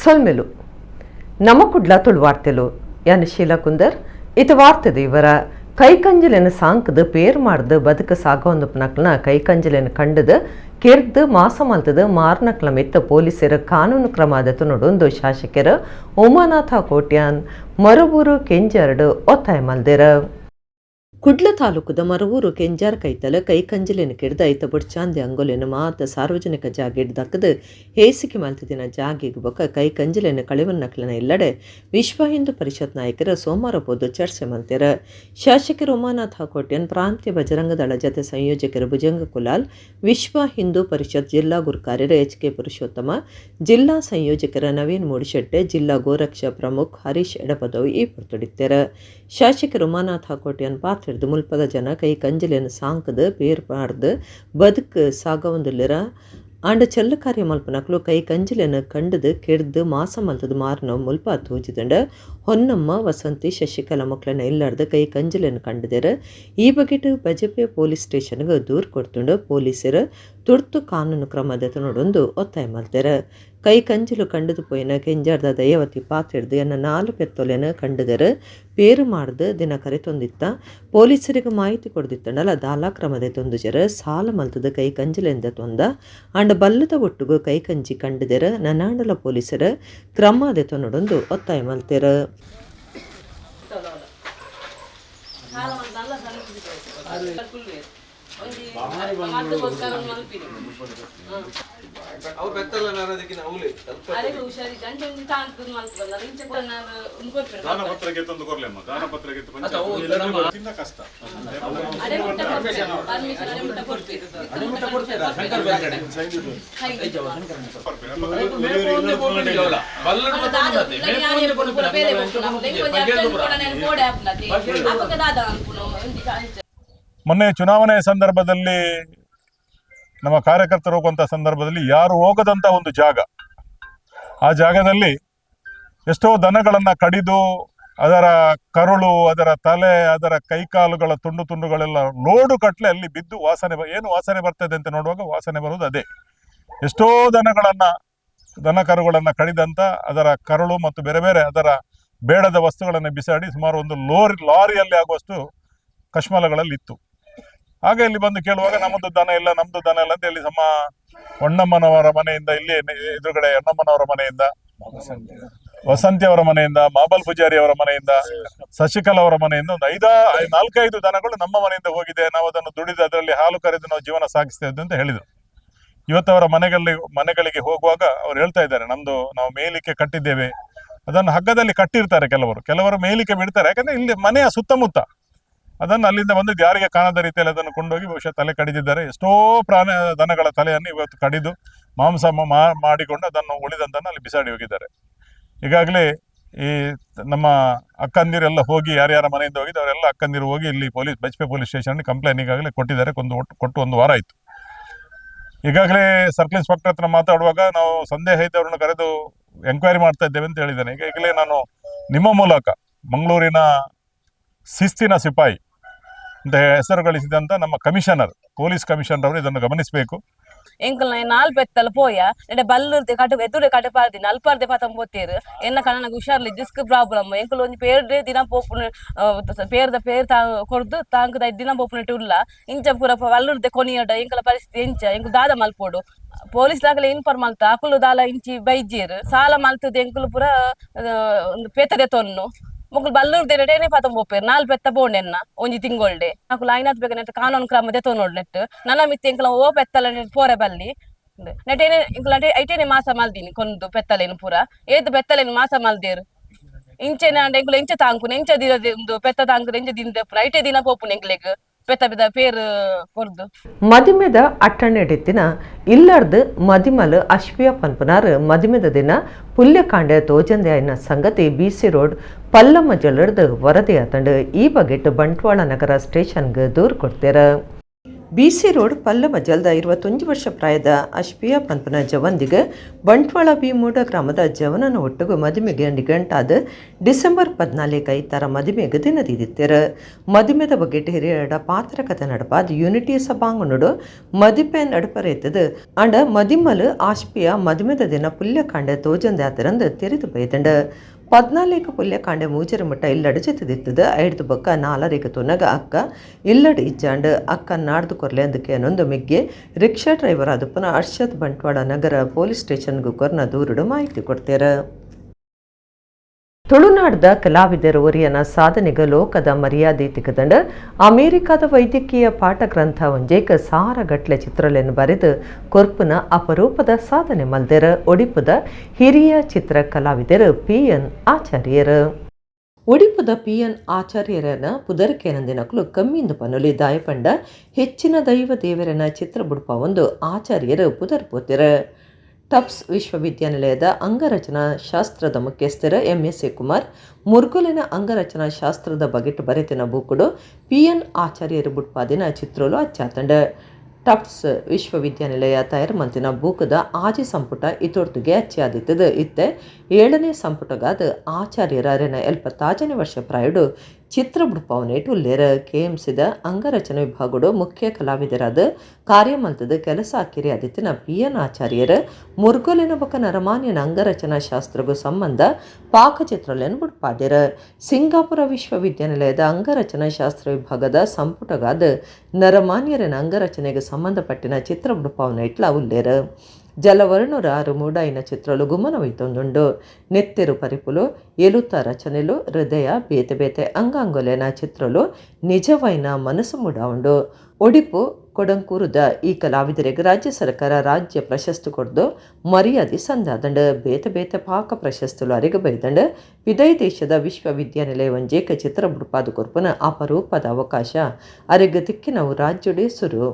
ಸೊಲ್ಮೆಲು ನಮ್ಮ ಕುಡ್ಲ ತುಳುವಾರ್ತೆಲು ಯಾನ್ ಶೀಲಾ ಕುಂದರ್ ಇತ ವಾರ್ತೆದ ಇವರ ಕೈಕಂಜಿಲೆನ ಸಾಂಕದ ಪೇರ್ ಮಾಡ್ದು ಬದುಕು ಸಾಗೋಂದುಪ್ಪನಕ್ಲನ ಕೈಕಂಜಿಲೆನ ಕಂಡದು ಕೆರ್ದು ಮಾಸ ಮಲ್ತದು ಮಾರ್ನಕ್ಲ ಮಿತ್ತ ಪೊಲೀಸರ ಕಾನೂನು ಕ್ರಮ ದೆತೊನೊಡು ಶಾಸಕರು ಉಮಾನಾಥ ಕೋಟ್ಯಾನ್ ಮರುಬೂರು ಕೆಂಜಾರ್ಡ್ ಒತ್ತಾಯ ಮಲ್ದೆರ್. ಕುಡ್ಲ ತಾಲೂಕುದ ಮರವೂರು ಕೆಂಜಾರ್ ಕೈತಲ ಕೈಕಂಜಿಲೆನ ಕೆರ್ದ ಐತ ಬೊಡ್ಚಾಂದಿ ಅಂಗೊಲೆನ ಮಾತ ಸಾರ್ವಜನಿಕ ಜಾಗೆಡ್ ದಕ್ಕದು ಹೇಸಿಕೆ ಮಲ್ತಿದಿನ ಜಾಗೆಗ್ ಬೊಕ್ಕ ಕೈಕಂಜಿಲೆನ ಕಳೆವನ್ನಕ್ಲನ ಇಲ್ಲಡೆ ವಿಶ್ವ ಹಿಂದೂ ಪರಿಷತ್ ನಾಯಕರು ಸೋಮವಾರ ಪೋದು ಚರ್ಚೆ ಮಲ್ತೆರ್. ಶಾಸಕರು ಉಮಾನಾಥ ಕೋಟ್ಯನ್, ಪ್ರಾಂತ್ಯ ಬಜರಂಗದಳ ಜತೆ ಸಂಯೋಜಕರು ಭುಜಂಗ ಕುಲಾಲ್, ವಿಶ್ವ ಹಿಂದೂ ಪರಿಷತ್ ಜಿಲ್ಲಾ ಗುರುಕಾರ್ಯರು ಎಚ್ ಕೆ ಪುರುಷೋತ್ತಮ, ಜಿಲ್ಲಾ ಸಂಯೋಜಕರ ನವೀನ್ ಮೂಡಿಶೆಟ್ಟೆ, ಜಿಲ್ಲಾ ಗೋರಕ್ಷಾ ಪ್ರಮುಖ್ ಹರೀಶ್ ಎಡಪದವು ಈ ಪೊರ್ತುಡಿತ್ತೆರ್. ಶಾಸಕರು ಉಮಾನಾಥ ಕೋಟ್ಯನ್ ಪಾತ್ರೆರ್ದ್ ಮುಲ್ಪದ ಜನ ಕೈ ಕಂಜಿಲೆನ್ ಸಾಂಕದ್ ಪೇರ್ ಪಾಡ್ದ್ ಬದುಕು ಸಾಗವೊಂದುಲ್ಲೆರ್. ಆಂಡ ಚೆಲ್ಲ ಕಾರ್ಯ ಮಲ್ಪನಕ್ಲು ಕೈ ಕಂಜಿಲೆನ್ ಕಂಡದ್ ಕೆರ್ದ್ ಮಾಸ ಮಲ್ತದ್ ಮಾರ್ನ ಮುಲ್ಪ ತೋಜಿದಂಡ. ಹೊನ್ನಮ್ಮ, ವಸಂತಿ, ಶಶಿಕಲಾ ಮೊಕ್ಲೆನ ಇಲ್ಲರ್ದ್ ಕೈ ಕಂಜಿಲೆನ್ ಕಂಡದೆರ್. ಈ ಬಗೆಟ್ ಬಜಪೆ ಪೊಲೀಸ್ ಸ್ಟೇಷನ್ಗ್ ದೂರು ಕೊರ್ತುಂಡು. ಪೊಲೀಸರು ತುರ್ತು ಕಾನೂನು ಕ್ರಮ ದೆತೊನೊಡೊಂದು ಒತ್ತಾಯ ಮಲ್ತೆರ್. ಕೈ ಕಂಜಿಲು ಕಂಡದು ಪೋಯಿನ ಕೆಂಜಾರ್ದ ದಯಾವತಿ ಪಾತ್ರೆರ್ದ್ ಎನ್ನ 4 ಪೆತ್ತೊಲೆನ್ ಕಂಡದೆರ್. ಪೇರು ಮಾಡ್ದು ದಿನ ಕರೆತೊಂದಿತ್ತ. ಪೊಲೀಸರಿಗೆ ಮಾಹಿತಿ ಕೊಡ್ದಿತ್ತಂಡಲ ದಾಲಾ ಕ್ರಮ ದೆತೊಂದುಜೆರ್. ಸಾಲ ಮಲ್ತದ ಕೈ ಕಂಜಿಲೆನ್ ದೆತೊಂದ. ಆಂಡ ಬಲ್ಲದ ಒಟ್ಟುಗು ಕೈ ಕಂಜಿ ಕಂಡದೆರ್. ನನಾಂಡಲ ಪೊಲೀಸರು ಕ್ರಮ ದೆತೊನೊಡೊಂದು ಒತ್ತಾಯ ಮಲ್ತೆರ್. ಮೊನ್ನೆ ಚುನಾವಣೆಯ ಸಂದರ್ಭದಲ್ಲಿ ನಮ್ಮ ಕಾರ್ಯಕರ್ತರು ಹೋಗುವಂಥ ಸಂದರ್ಭದಲ್ಲಿ ಯಾರು ಹೋಗದಂಥ ಒಂದು ಜಾಗ, ಆ ಜಾಗದಲ್ಲಿ ಎಷ್ಟೋ ದನಗಳನ್ನು ಕಡಿದು ಅದರ ಕರುಳು, ಅದರ ತಲೆ, ಅದರ ಕೈಕಾಲುಗಳ ತುಂಡು ತುಂಡುಗಳೆಲ್ಲ ಲೋಡು ಕಟ್ಟಲೆ ಅಲ್ಲಿ ಬಿದ್ದು ವಾಸನೆ, ಏನು ವಾಸನೆ ಬರ್ತದೆ ಅಂತ ನೋಡುವಾಗ ವಾಸನೆ ಬರುವುದು ಅದೇ. ಎಷ್ಟೋ ದನಗಳನ್ನು, ದನ ಕರುಗಳನ್ನು ಕಡಿದಂಥ ಅದರ ಕರುಳು ಮತ್ತು ಬೇರೆ ಬೇರೆ ಅದರ ಬೇಡದ ವಸ್ತುಗಳನ್ನು ಬಿಸಾಡಿ ಸುಮಾರು ಒಂದು ಲಾರಿಯಲ್ಲಿ ಆಗುವಷ್ಟು ಕಶ್ಮಲಗಳಲ್ಲಿ ಇತ್ತು. ಆಗ ಇಲ್ಲಿ ಬಂದು ಕೇಳುವಾಗ ನಮ್ಮದು ದನ ಇಲ್ಲ, ನಮ್ಮದು ದನ ಇಲ್ಲ ಅಂತ ಹೇಳಿ ನಮ್ಮ ಹೊನ್ನಮ್ಮನವರ ಮನೆಯಿಂದ, ಇಲ್ಲಿ ಎದುರುಗಡೆ ಹೊನ್ನಮ್ಮನವರ ಮನೆಯಿಂದ, ವಸಂತಿ ಅವರ ಮನೆಯಿಂದ, ಮಾಬಲ್ ಪೂಜಾರಿ ಅವರ ಮನೆಯಿಂದ, ಶಶಿಕಲಾ ಅವರ ಮನೆಯಿಂದ ಒಂದು 4-5 ದನಗಳು ನಮ್ಮ ಮನೆಯಿಂದ ಹೋಗಿದೆ, ನಾವು ಅದನ್ನು ದುಡಿದು ಅದರಲ್ಲಿ ಹಾಲು ಕರೆದು ನಾವು ಜೀವನ ಸಾಗಿಸ್ತಾ ಇದ್ವಿ ಅಂತ ಹೇಳಿದರು. ಇವತ್ತು ಅವರ ಮನೆಗಳಿಗೆ ಹೋಗುವಾಗ ಅವ್ರು ಹೇಳ್ತಾ ಇದ್ದಾರೆ, ನಮ್ದು ನಾವು ಮೇಲಿಕ್ಕೆ ಕಟ್ಟಿದ್ದೇವೆ, ಅದನ್ನು ಹಗ್ಗದಲ್ಲಿ ಕಟ್ಟಿರ್ತಾರೆ ಕೆಲವರು, ಕೆಲವರು ಮೇಲಿಕ್ಕೆ ಬಿಡ್ತಾರೆ, ಯಾಕಂದ್ರೆ ಇಲ್ಲಿ ಮನೆಯ ಸುತ್ತಮುತ್ತ ಅದನ್ನು ಅಲ್ಲಿಂದ ಬಂದಿದ್ದು ಯಾರಿಗೆ ಕಾಣದ ರೀತಿಯಲ್ಲಿ ಅದನ್ನು ಕೊಂಡೋಗಿ ಬಹುಶಃ ತಲೆ ಕಡಿದಿದ್ದಾರೆ. ಎಷ್ಟೋ ಪ್ರಾಣಿ ದನಗಳ ತಲೆಯನ್ನು ಇವತ್ತು ಕಡಿದು ಮಾಂಸ ಮಾಡಿಕೊಂಡು ಅದನ್ನು ಉಳಿದಂತನ್ನು ಅಲ್ಲಿ ಬಿಸಾಡಿ ಹೋಗಿದ್ದಾರೆ. ಈಗಾಗಲೇ ಈ ನಮ್ಮ ಅಕ್ಕಂದಿರೆಲ್ಲ ಹೋಗಿ ಯಾರ್ಯಾರ ಮನೆಯಿಂದ ಹೋಗಿದ್ದು ಅವರೆಲ್ಲ ಅಕ್ಕಂದಿರು ಹೋಗಿ ಇಲ್ಲಿ ಬಜ್ಪೆ police station complaint ಈಗಾಗಲೇ ಕೊಟ್ಟಿದ್ದಾರೆ. ಕೊಟ್ಟು ಒಂದು ವಾರ ಆಯಿತು. ಈಗಾಗಲೇ ಸರ್ಕಲ್ ಇನ್ಸ್ಪೆಕ್ಟರ್ ಹತ್ರ ಮಾತಾಡುವಾಗ ನಾವು ಸಂದೇಹ ಇದ್ದವರನ್ನು ಕರೆದು ಎಂಕ್ವೈರಿ ಮಾಡ್ತಾ ಇದ್ದೇವೆ ಅಂತ ಹೇಳಿದ್ದೇನೆ. ಈಗಾಗಲೇ ನಾನು ನಿಮ್ಮ ಮೂಲಕ ಮಂಗಳೂರಿನ ಶಿಸ್ತಿನ ಸಿಪಾಯಿ ಅಂತ ಹೆಸರು ಗಳಿಸಿದಂಥ ನಮ್ಮ commissioner, police commissioner ಅವರು ಇದನ್ನು ಗಮನಿಸಬೇಕು. ಎಂಕಲ್ನ 4 ಪೆತ್ತಲ ಪೋಯ ನೆಡೆ ಬಲ್ಲುರ್ದೆ ಕಟು ಎದುರೆ ಕಟು ಪಾರ್ದಿ ನಲ್ಪಾರ್ದೆ ಪತಂಬೋತೇರು ಎನ್ನ ಕಣ್ಣನಾಗ ಹುಷಾರ್ಲಿ ಡಿಸ್ಕ್ ಪ್ರಾಬ್ಲಮ್ ಎಂಕಲ್ ಒಂಜಿ ಪೇರ್ಡೆ ದಿನ ಪೋಪುನ ಪೇರ್ದ ಪೇರ್ ತಾ ಕೊರ್ದು ತಾಂಕದ ದಿನ ಪೋಪುನ ಉಲ್ಲ ಇಂಚ ಪೂರ ಬಲ್ಲುರ್ದೆ ಕೊನಿಯಡ ಎಂಕಲ ಪರಿಸ್ಥಿತಿ ಎಂಚ ಎಂಕುಲು ದಾದ ಮಲ್ಪೋಡು ಪೊಲೀಸ್ ದಾಖಲೆ ಇನ್ಫಾರ್ಮ್ ಮಲ್ತ ಅಕುಲು ದಾಲ ಇಂಚಿ ಬೈಜೇರು ಸಾಲ ಮಲ್ತದ ಎಂಕುಲು ಪೂರ ಪೇತದೆ ತೊನ್ನು ಮೊಕುಲು ಬಲ್ಲೂರ್ದೆ ನೆಟೇನೆ ಪತಂಬೋಪೇರು 4 ಪೆತ್ತ ಬೋಂಡೆನ್ನ ಒಂಜಿ ತಿಂಗೊಳ್ಡೆ ಅಕುಲು ಐನಾತ್ ಬೇಗ ನೆಟ್ ಕಾನೂನು ಕ್ರಮ ದೆತೊ ನೋಡ್ ನೆಟ್ ನನ್ನ ಮಿತ್ತಿ ಎಂಕಲ ಓ ಪೆತ್ತಲ ನೆಟ್ ಪೋರೆ ಬಲ್ಲಿ ನೆಟೇನೆ ಎಂಕುಲ ಐಟೇನೆ ಮಾಸ ಮಲ್ದಿನಿ ಕೊಂದು ಪೆತ್ತಲೇನು ಪೂರ ಏತ್ ಪೆತ್ತಲೇನು ಮಾಸ ಮಲ್ದೇರು ಇಂಚೆನೆ ಅಂಡ ಎಂಕುಲು ಎಂಚ ತಾಂಕುನು ಎಂಚ ದಿನ ಒಂದು ಪೆತ್ತ ತಾಂಕುದು ಎಂಚ ದಿನ ಪೂರ ಐಟೇ ದಿನ ಪೋಪುನು ಎಂಕ್ಲೆಗ್ ಪೆತ್ತ ಪೆತ್ತ ಪೇರು ಕೊರ್ದು. ಮದಿಮೆದ ಅಟ್ಟಣೆಡಿತ್ತಿನ ಇಲ್ಲರ್ದು ಮದಿಮಲ್ ಅಶ್ವಿಯ ಪನ್ಪುನಾರ್ ಮದಿಮೆದ ದಿನ ಪುಲ್ಯಕಾಂಡೆ ತೋಜಂದೆ ಆಯ್ನ ಸಂಗತಿ ಬಿಸಿ ರೋಡ್ ಪಲ್ಲಮ್ಮ ಜಲರ್ದು ವರದಿ ಆತಂಡು. ಈ ಬಗೆಟ್ ಬಂಟ್ವಾಳ ನಗರ ಸ್ಟೇಷನ್ಗೆ ದೂರು ಕೊಡ್ತೇರ. BC road ಪಲ್ಲಮಜಲ್ದ 21 ವರ್ಷ ಪ್ರಾಯದ ಅಶ್ಪಿಯಾ ಪನ್ಪನ ಜವಂದಿಗೆ ಬಂಟ್ವಾಳ ಬಿ ಮೂಡ ಗ್ರಾಮದ ಜವನನ ಒಟ್ಟುಗು ಮದುಮೆಗೆ ನಿಘಂಟಾದ ಡಿಸೆಂಬರ್ 14 ಐತಾರ ಮದುಮೆಗೆ ದಿನದಿತ್ತಿರ. ಮದುಮೆದ ಬಗ್ಗೆ ಹಿರಿಯಡ ಪಾತ್ರ ಕಥೆ ನಡಪಾದ ಯೂನಿಟಿ ಸಭಾಂಗಣಡು ಮದಿಪೆ ನಡಪರೇತದ ಅಂಡ ಮದಿಮಲು ಆಶ್ಪಿಯಾ ಮದುಮೆದ ದಿನ ಪುಲ್ಯಕಾಂಡೆ ತೋಜಂದಾತರಂದು ತೆರೆದು ಬೈದಂಡ. 14 ಪುಲ್ಯಕಾಂಡೆ ಮೂಜರ ಮಟ್ಟ ಇಲ್ಲಡು ಜೊತೆದಿತ್ತದ. ಐಡ್ದು ಬೊಕ್ಕ 4 ತುನಗ ಅಕ್ಕ ಇಲ್ಲಡು ಇಜ್ಜಾಂಡ್ ಅಕ್ಕ ನಾಡ್ದು ಕೊರ್ಲೆ ಅಂದಕೇನೊಂದು ಮಿಗ್ಗೆ ರಿಕ್ಷಾ ಡ್ರೈವರ್ ಆದಪ್ಪನ ಅರ್ಷದ್ ಬಂಟ್ವಾಳ ನಗರ ಪೊಲೀಸ್ ಸ್ಟೇಷನ್ಗೂ ಕೊರ್ನ ದೂರುಡು ಮಾಹಿತಿ ಕೊಡ್ತೇರ. ತುಳುನಾಡ್ದ ಕಲಾವಿದರು ಒರಿಯನ ಸಾಧನೆಗೆ ಲೋಕದ ಮರ್ಯಾದೆ ತಿಕ್ಕದಂಡ ಅಮೆರಿಕದ ವೈದ್ಯಕೀಯ ಪಾಠ ಗ್ರಂಥ ಒಂಜೇಕ 1000 ಗಟ್ಲೆ ಚಿತ್ರಲೆನ್ನು ಬರೆದು ಕೊರ್ಪುನ ಅಪರೂಪದ ಸಾಧನೆ ಮಲ್ದೆರ ಒಡಿಪುದ ಹಿರಿಯ ಚಿತ್ರ ಕಲಾವಿದರು ಪಿ.ಎನ್. ಆಚಾರ್ಯರು. ಒಡಿಪುದ ಪಿ.ಎನ್. ಆಚಾರ್ಯರನ ಪುದರ್ಕೇನಂದಿನಕುಲು ಕಮ್ಮಿಂದು ಪನುಲಿ ದಾಯಪಂಡ ಹೆಚ್ಚಿನ ದೈವ ದೇವರನ ಚಿತ್ರ ಬುಡ್ಪ ಒಂದು ಆಚಾರ್ಯರು ಪುದರ್ ಪೋತಿರ. ಟಪ್ಸ್ ವಿಶ್ವವಿದ್ಯಾನಿಲಯದ ಅಂಗರಚನಾ ಶಾಸ್ತ್ರದ ಮುಖ್ಯಸ್ಥರ ಎಂ.ಎಸ್.ಎ. ಕುಮಾರ್ ಮುರ್ಗುಲಿನ ಅಂಗರಚನಾ ಶಾಸ್ತ್ರದ ಬಗೆಟ್ ಬರೆತಿನ ಬೂಕುಡು ಪಿ.ಎನ್. ಆಚಾರ್ಯರು ಬುಟ್ಪಾದಿನ ಚಿತ್ರೋಲು ಅಚ್ಚಾತಂಡ. ಟಪ್ಸ್ ವಿಶ್ವವಿದ್ಯಾನಿಲಯ ತಯಾರು ಮಲ್ತಿನ ಬೂಕುದ ಆಜಿ ಸಂಪುಟ ಇತೊರ್ತುಗೆ ಅಚ್ಚಾದಿತ್ತದ. ಇತ್ತೆ 7ನೇ ಸಂಪುಟಗಾದ ಆಚಾರ್ಯರ ಅರೆನ 75ನೇ ವರ್ಷ ಪ್ರಾಯುಡು ಚಿತ್ರ ಬುಡ್ಪಾವನೇಟು ಉಲ್ಲೇರ. ಕೆಎಂಸಿದ ಅಂಗರಚನೆ ವಿಭಾಗಡು ಮುಖ್ಯ ಕಲಾವಿದರಾದ ಕಾರ್ಯಮಲ್ತದ ಕೆಲಸ ಅಕ್ಕಿರಿ ಆದಿತ್ತಿನ ಪಿ.ಎನ್. ಆಚಾರ್ಯರ ಮುರ್ಗೊಲಿನ ಬೊಕ ನರಮಾನ್ಯನ ಅಂಗರಚನಾ ಶಾಸ್ತ್ರಗೂ ಸಂಬಂಧ ಪಾಕಚಿತ್ರಲೆನ್ ಬುಡ್ಪಾದಿರ. ಸಿಂಗಾಪುರ ವಿಶ್ವವಿದ್ಯಾನಿಲಯದ ಅಂಗರಚನಾ ಶಾಸ್ತ್ರ ವಿಭಾಗದ ಸಂಪುಟಗಾದ ನರಮಾನ್ಯರನ ಅಂಗರಚನೆಗೆ ಸಂಬಂಧಪಟ್ಟಿನ ಚಿತ್ರ ಬುಡ್ಪಾವನೇಟ್ಲ ಉಲ್ಲೇರ. ಜಲವರ್ಣುರ ಆರು ಮೂಡಾಯಿನ ಚಿತ್ರಲು ಗುಮನವೈತೊಂದುಂಡು. ನೆತ್ತೆರು ಪರಿಪುಲು ಎಲುತ ರಚನೆಲು ಹೃದಯ ಬೇತೆ ಬೇತೆ ಅಂಗಾಂಗೊಲೆನ ಚಿತ್ರಲು ನಿಜವೈನ ಮನಸ್ಸು ಮೂಡಾವುಂಡು. ಒಡಿಪು ಕೊಡಂಕೂರುದ ಈ ಕಲಾವಿದರಿಗೆ ರಾಜ್ಯ ಸರ್ಕಾರ ರಾಜ್ಯ ಪ್ರಶಸ್ತಿ ಕೊಡ್ದು ಮರ್ಯಾದೆ ಸಂದಾದಂಡು. ಬೇತೆ ಬೇತೆ ಪಾಕ ಪ್ರಶಸ್ತಿಲು ಅರಿಗ ಬೈದಂಡು. ಪಿದೈ ದೇಶದ ವಿಶ್ವವಿದ್ಯಾನಿಲಯ ಒಂಜೇಕ ಚಿತ್ರ ಬುಡ್ಪಾದು ಕೊರ್ಪುನ ಅಪರೂಪದ ಅವಕಾಶ ಅರಿಗ ತಿಕ್ಕಿನವು ರಾಜ್ಯಡೆ ಸುರು.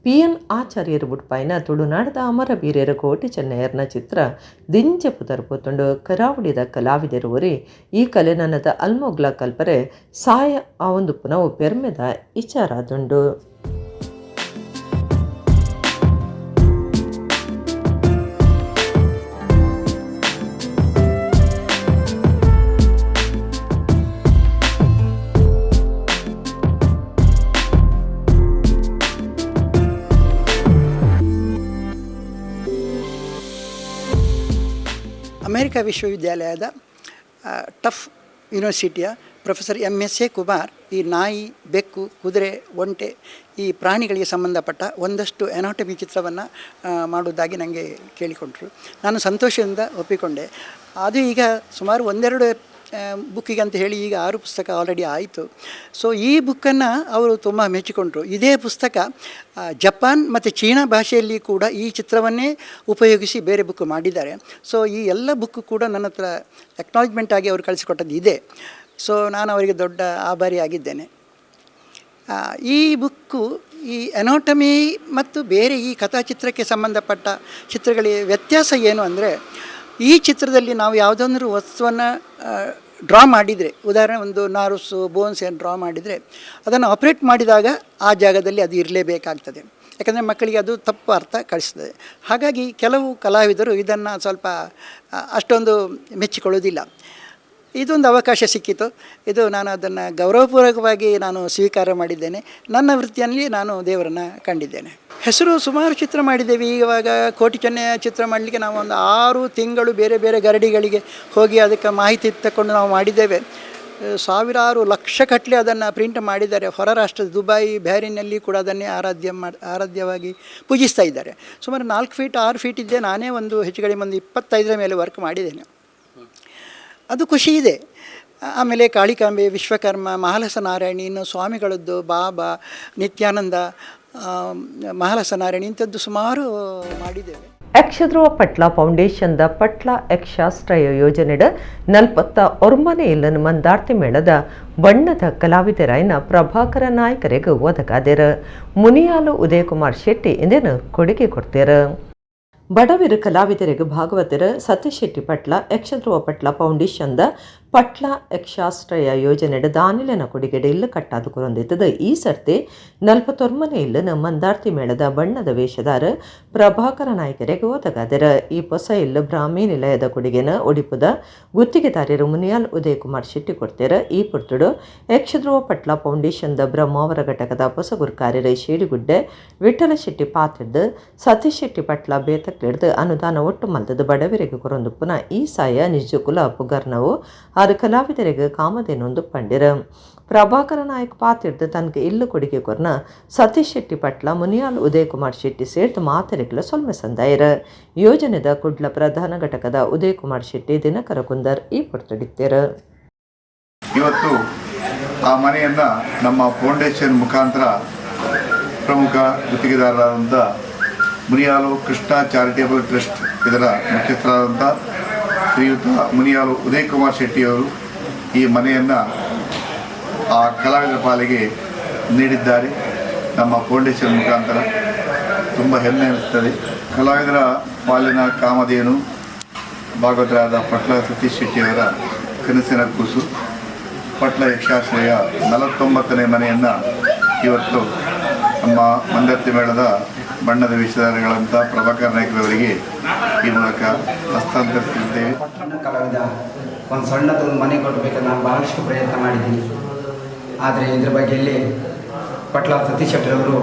ಪಿ.ಎನ್. ಆಚಾರ್ಯರು ಬುಡ್ಪಾಯಿನ ತುಳುನಾಡದ ಅಮರ ಬೀರ್ಯರ ಕೋಟಿ ಚೆನ್ನಯ್ಯರ್ನ ಚಿತ್ರ ದಿಂಜ ಪುದರ್ ಪೋತುಂಡು. ಕರಾವಳಿದ ಕಲಾವಿದರು ಒರಿ ಈ ಕಲೆ ನನ್ನದ ಅಲ್ಮೋಗ್ಲ ಕಲ್ಪರೆ ಸಾಯ ಆವೊಂದು ಪುನವು ಪೆರ್ಮೆದ ಇಚಾರಾದುಂಡು. ಅಮೆರಿಕ ವಿಶ್ವವಿದ್ಯಾಲಯದ ಟಫ್ ಯೂನಿವರ್ಸಿಟಿಯ professor M.S.A. Kumar ಈ ನಾಯಿ, ಬೆಕ್ಕು, ಕುದುರೆ, ಒಂಟೆ ಈ ಪ್ರಾಣಿಗಳಿಗೆ ಸಂಬಂಧಪಟ್ಟ ಒಂದಷ್ಟು ಎನಾಟಮಿ ಚಿತ್ರವನ್ನು ಮಾಡುವುದಾಗಿ ನನಗೆ ಕೇಳಿಕೊಂಡರು. ನಾನು ಸಂತೋಷದಿಂದ ಒಪ್ಪಿಕೊಂಡೆ. ಅದು ಈಗ ಸುಮಾರು ಒಂದೆರಡು ಬುಕ್ಕಿಗೆ ಅಂತ ಹೇಳಿ ಈಗ 6 ಪುಸ್ತಕ ಆಲ್ರೆಡಿ ಆಯಿತು. ಸೊ ಈ ಬುಕ್ಕನ್ನು ಅವರು ತುಂಬ ಮೆಚ್ಚಿಕೊಂಡರು. ಇದೇ ಪುಸ್ತಕ ಜಪಾನ್ ಮತ್ತು ಚೀನಾ ಭಾಷೆಯಲ್ಲಿ ಕೂಡ ಈ ಚಿತ್ರವನ್ನೇ ಉಪಯೋಗಿಸಿ ಬೇರೆ ಬುಕ್ ಮಾಡಿದ್ದಾರೆ. ಸೊ ಈ ಎಲ್ಲ ಬುಕ್ಕು ಕೂಡ ನನ್ನ ಹತ್ರ ಅಕ್ನಾಲಜ್ಮೆಂಟ್ ಆಗಿ ಅವರು ಕಳಿಸಿಕೊಟ್ಟದ್ದು ಇದೆ. ಸೊ ನಾನು ಅವರಿಗೆ ದೊಡ್ಡ ಆಭಾರಿಯಾಗಿದ್ದೇನೆ. ಈ ಬುಕ್ಕು ಈ ಎನಾಟಮಿ ಮತ್ತು ಬೇರೆ ಈ ಕಥಾಚಿತ್ರಕ್ಕೆ ಸಂಬಂಧಪಟ್ಟ ಚಿತ್ರಗಳಿಗೆ ವ್ಯತ್ಯಾಸ ಏನು ಅಂದರೆ, ಈ ಚಿತ್ರದಲ್ಲಿ ನಾವು ಯಾವುದೊಂದು ವಸ್ತುವನ್ನು ಡ್ರಾ ಮಾಡಿದರೆ, ಉದಾಹರಣೆ ಒಂದು ನಾರುಸು ಬೋನ್ಸ್ ಏನು ಡ್ರಾ ಮಾಡಿದರೆ ಅದನ್ನು ಆಪ್ರೇಟ್ ಮಾಡಿದಾಗ ಆ ಜಾಗದಲ್ಲಿ ಅದು ಇರಲೇಬೇಕಾಗ್ತದೆ. ಯಾಕಂದರೆ ಮಕ್ಕಳಿಗೆ ಅದು ತಪ್ಪು ಅರ್ಥ ಕಳಿಸ್ತದೆ. ಹಾಗಾಗಿ ಕೆಲವು ಕಲಾವಿದರು ಇದನ್ನು ಸ್ವಲ್ಪ ಅಷ್ಟೊಂದು ಮೆಚ್ಚಿಕೊಳ್ಳೋದಿಲ್ಲ. ಇದೊಂದು ಅವಕಾಶ ಸಿಕ್ಕಿತು, ಇದು ನಾನು ಅದನ್ನು ಗೌರವಪೂರ್ವಕವಾಗಿ ನಾನು ಸ್ವೀಕಾರ ಮಾಡಿದ್ದೇನೆ. ನನ್ನ ವೃತ್ತಿಯಲ್ಲಿ ನಾನು ದೇವರನ್ನು ಕಂಡಿದ್ದೇನೆ. ಹೆಸರು ಸುಮಾರು ಚಿತ್ರ ಮಾಡಿದ್ದೇವೆ. ಇವಾಗ ಕೋಟಿ ಚೆನ್ನಯ್ಯ ಚಿತ್ರ ಮಾಡಲಿಕ್ಕೆ ನಾವು ಒಂದು 6 ತಿಂಗಳು ಬೇರೆ ಬೇರೆ ಗರಡಿಗಳಿಗೆ ಹೋಗಿ ಅದಕ್ಕೆ ಮಾಹಿತಿ ತಗೊಂಡು ನಾವು ಮಾಡಿದ್ದೇವೆ. ಸಾವಿರಾರು ಲಕ್ಷಗಟ್ಟಲೆ ಅದನ್ನು ಪ್ರಿಂಟ್ ಮಾಡಿದ್ದಾರೆ. ಹೊರ ರಾಷ್ಟ್ರದ ದುಬೈ, ಬ್ಯಾರಿನಲ್ಲಿ ಕೂಡ ಅದನ್ನೇ ಆರಾಧ್ಯವಾಗಿ ಪೂಜಿಸ್ತಾ ಇದ್ದಾರೆ. ಸುಮಾರು 4 ಫೀಟ್ 6 ಫೀಟ್ ಇದ್ದೆ. ನಾನೇ ಒಂದು ಹೆಚ್ಚು ಕಡಿಮೆ ಒಂದು 25ರ ಮೇಲೆ ವರ್ಕ್ ಮಾಡಿದ್ದೇನೆ. ಅದು ಖುಷಿ ಇದೆ. ಆಮೇಲೆ ಕಾಳಿಕಾಂಬೆ, ವಿಶ್ವಕರ್ಮ, ಮಹಾಲಸ ನಾರಾಯಣಿ, ಇನ್ನು ಸ್ವಾಮಿಗಳದ್ದು ಬಾಬಾ, ನಿತ್ಯಾನಂದ, ಮಹಾಲಸ ನಾರಾಯಣಿ ಇಂಥದ್ದು ಸುಮಾರು ಮಾಡಿದ್ದೇವೆ. ಯಕ್ಷಧ್ರುವ ಪಟ್ಲ ಫೌಂಡೇಶನ್ದ ಪಟ್ಲ ಯಕ್ಷಾಶ್ರಯ ಯೋಜನೆಡ 49ನೇ ಇಲ್ಲನ್ ಮಂದಾರ್ತಿ ಮೇಳದ ಬಣ್ಣದ ಕಲಾವಿದರಾಯನ ಪ್ರಭಾಕರ ನಾಯಕರಿಗೆ ಒದಗಾದೆರ. ಮುನಿಯಾಲು ಉದಯಕುಮಾರ್ ಶೆಟ್ಟಿ ಇಂದೇನು ಕೊಡುಗೆ ಕೊಡ್ತೇರ. ಬಡವಿರು ಕಲಾವಿದರಿಗೆ ಭಾಗವತರ ಸತ್ಯಶೆಟ್ಟಿ ಪಟ್ಲ ಯಕ್ಷಧ್ರುವ ಪಟ್ಲ ಫೌಂಡೇಶನ್ದ Patla ಯಕ್ಷಾಶ್ರಯ ಯೋಜನೆಡ್ ದಾನಿಲೆನ ಕೊಡಿಗೆಡೆ ಇಲ್ಲು ಕಟ್ಟಾದು ಕೊರೊಂದಿತ್ತದ. ಈ ಸರ್ತಿ 49 ಇಲ್ಲನ ಮಂದಾರ್ತಿ ಮೇಳದ ಬಣ್ಣದ ವೇಷದಾರ ಪ್ರಭಾಕರ ನಾಯಕರಿಗೆ ಒದಗಾದೆರ. ಈ ಹೊಸ ಇಲ್ಲು ಬ್ರಾಹ್ಮಿ ನಿಲಯದ ಕೊಡುಗೆನ ಒಡಿಪುದ ಗುತ್ತಿಗೆದಾರರು ಮುನಿಯಾಲ್ ಉದಯಕುಮಾರ್ ಶೆಟ್ಟಿ ಕೊಡ್ತೇರ. ಈ ಪುರ್ತುಡು ಯಕ್ಷಧ್ರುವ ಪಟ್ಲ ಫೌಂಡೇಶನ್ದ ಬ್ರಹ್ಮಾವರ ಘಟಕದ ಹೊಸ ಗುರುಕಾರ್ಯರು ಶೇಡಿಗುಡ್ಡೆ ವಿಠಲ ಶೆಟ್ಟಿ ಪಾತ್ರೆದ್ದು ಸತೀಶ್ ಶೆಟ್ಟಿ ಪಟ್ಲ ಬೇತಕ್ಲೆಡ್ದು ಅನುದಾನ ಒಟ್ಟು ಮಲ್ದದ ಬಡವರಿಗೆ ಕೊರೊಂದುಪ್ಪುನ ಈ ಸಾಯ ನಿಜಕುಲ ಪುಗರ್ನವು ಆರು ಕಲಾವಿದರಿಗೆ ಕಾಮಧೇನೊಂದು ಪಂಡಿರ. ಪ್ರಭಾಕರ ನಾಯಕ್ ಪಾತಿರ್ದು ತನಗೆ ಇಲ್ಲು ಕೊಡುಗೆ ಕೊರ್ನ ಸತೀಶ್ ಶೆಟ್ಟಿ ಪಟ್ಲ ಮುನಿಯಾಲ್ ಉದಯಕುಮಾರ್ ಶೆಟ್ಟಿ ಸೇರ್ದು ಮಾತೆರೆಗ್ಲ ಸೊಲ್ಮೆ ಸಂದಾಯರ. ಯೋಜನೆದ ಕುಡ್ಲ ಪ್ರಧಾನ ಘಟಕದ ಉದಯಕುಮಾರ್ ಶೆಟ್ಟಿ ದಿನಕರ ಕುಂದರ್ ಈ ಪೊರ್ತಡಿತ್ತೆರ. ಇವತ್ತು ಆ ಮನೆಯನ್ನು ನಮ್ಮ ಫೌಂಡೇಶನ್ ಮುಖಾಂತರ ಪ್ರಮುಖ ಗುತ್ತಿಗೆದಾರರಾದಂಥ ಮುನಿಯಾಲು ಕೃಷ್ಣ ಚಾರಿಟೇಬಲ್ ಟ್ರಸ್ಟ್ ಇದರ ಮುಖ್ಯಸ್ಥರಾದಂಥ ಶ್ರೀಯುತ ಮುನಿಯಾಲು ಉದಯಕುಮಾರ್ ಶೆಟ್ಟಿಯವರು ಈ ಮನೆಯನ್ನು ಆ ಕಲಾವಿದರ ಪಾಲಿಗೆ ನೀಡಿದ್ದಾರೆ. ನಮ್ಮ ಫೌಂಡೇಶನ್ ಮುಖಾಂತರ ತುಂಬ ಹೆಮ್ಮೆ ಅನಿಸ್ತದೆ. ಕಲಾವಿದರ ಪಾಲಿನ ಕಾಮಧೇನು ಭಾಗವತರಾದ ಪಟ್ಲ ಸತೀಶ್ ಶೆಟ್ಟಿಯವರ ಕನಸಿನ ಕೂಸು ಪಟ್ಲ ಯಕ್ಷಾಶ್ರಯ 49ನೇ ಮನೆಯನ್ನು ಇವತ್ತು ನಮ್ಮ ಮಂದರ್ತಿ ಮೇಳದ ಬಣ್ಣದ ವೇಷಧಾರಿಗಳಂಥ ಪ್ರಭಾಕರ್ ನಾಯ್ಕರವರಿಗೆ ಈ ಮೂಲಕ ಹಸ್ತಾಂತರಿಸಿದ್ದೇವೆ. ಕಲಾವಿದ ಒಂದು ಸಣ್ಣದೊಂದು ಮನೆ ಕೊಡಬೇಕಂತ ನಾನು ಭಾಳಷ್ಟು ಪ್ರಯತ್ನ ಮಾಡಿದ್ದೀನಿ. ಆದರೆ ಇದರ ಬಗ್ಗೆಯಲ್ಲಿ ಪಟ್ಲ ಸತೀಶ್ ಶೆಟ್ಟಿರವರು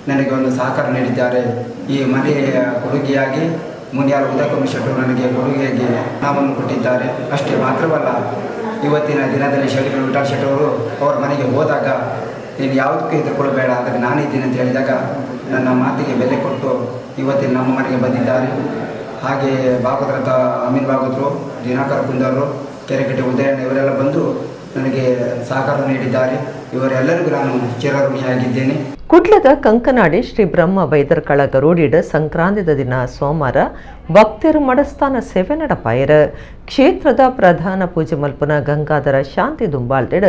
ನನಗೆ ಒಂದು ಸಹಕಾರ ನೀಡಿದ್ದಾರೆ. ಈ ಮನೆಯ ಕೊಡುಗೆಯಾಗಿ ಮುನಿಯಾಲ್ ಉದಯಕುಮಾರ್ ಶೆಟ್ಟರು ನನಗೆ ಕೊಡುಗೆಯಾಗಿ ಹಣವನ್ನು ಕೊಟ್ಟಿದ್ದಾರೆ. ಅಷ್ಟೇ ಮಾತ್ರವಲ್ಲ, ಇವತ್ತಿನ ದಿನದಲ್ಲಿ ಶೆಟ್ಟಿಗಳು ವಿಠಲ್ ಶೆಟ್ಟರವರು ಅವರ ಮನೆಗೆ ಹೋದಾಗ ನೀನು ಯಾವುದಕ್ಕೂ ಹೆದರ್ಕೊಳ್ಬೇಡ, ಅದಕ್ಕೆ ನಾನಿದ್ದೀನಿ ಅಂತ ಹೇಳಿದಾಗ ನನ್ನ ಮಾತಿಗೆ ಬೆಲೆ ಕೊಟ್ಟು ಇವತ್ತಿನ ನಮ್ಮ ಮನೆಗೆ ಬಂದಿದ್ದಾರೆ. ಹಾಗೆಯೇ ಭಾಗವತರಂಥ ಅಮೀನ್ ಭಾಗವತರು, ದಿನಾಕರ ಕುಂದರರು, ಕೆರೆಕಟ್ಟೆ ಉದಯಣ್ಣ ಇವರೆಲ್ಲ ಬಂದು ನನಗೆ ಸಹಕಾರ ನೀಡಿದ್ದಾರೆ. ಇವರೆಲ್ಲರಿಗೂ ನಾನು ಚಿರಋಣಿಯಾಗಿದ್ದೇನೆ. ಕುಡ್ಲದ ಕಂಕನಾಡಿ ಶ್ರೀ ಬ್ರಹ್ಮ ಬೈದರ್ಕಳ ಗರುಡಿಡ ಸಂಕ್ರಾಂತಿದ ದಿನ ಸೋಮವಾರ ಭಕ್ತರು ಮಡಸ್ಥಾನ ಸೇವೆ ನಡಪಾಯರ. ಕ್ಷೇತ್ರದ ಪ್ರಧಾನ ಪೂಜೆ ಮಲ್ಪನ ಗಂಗಾಧರ ಶಾಂತಿ ದುಂಬಾಳ್ತಿಡ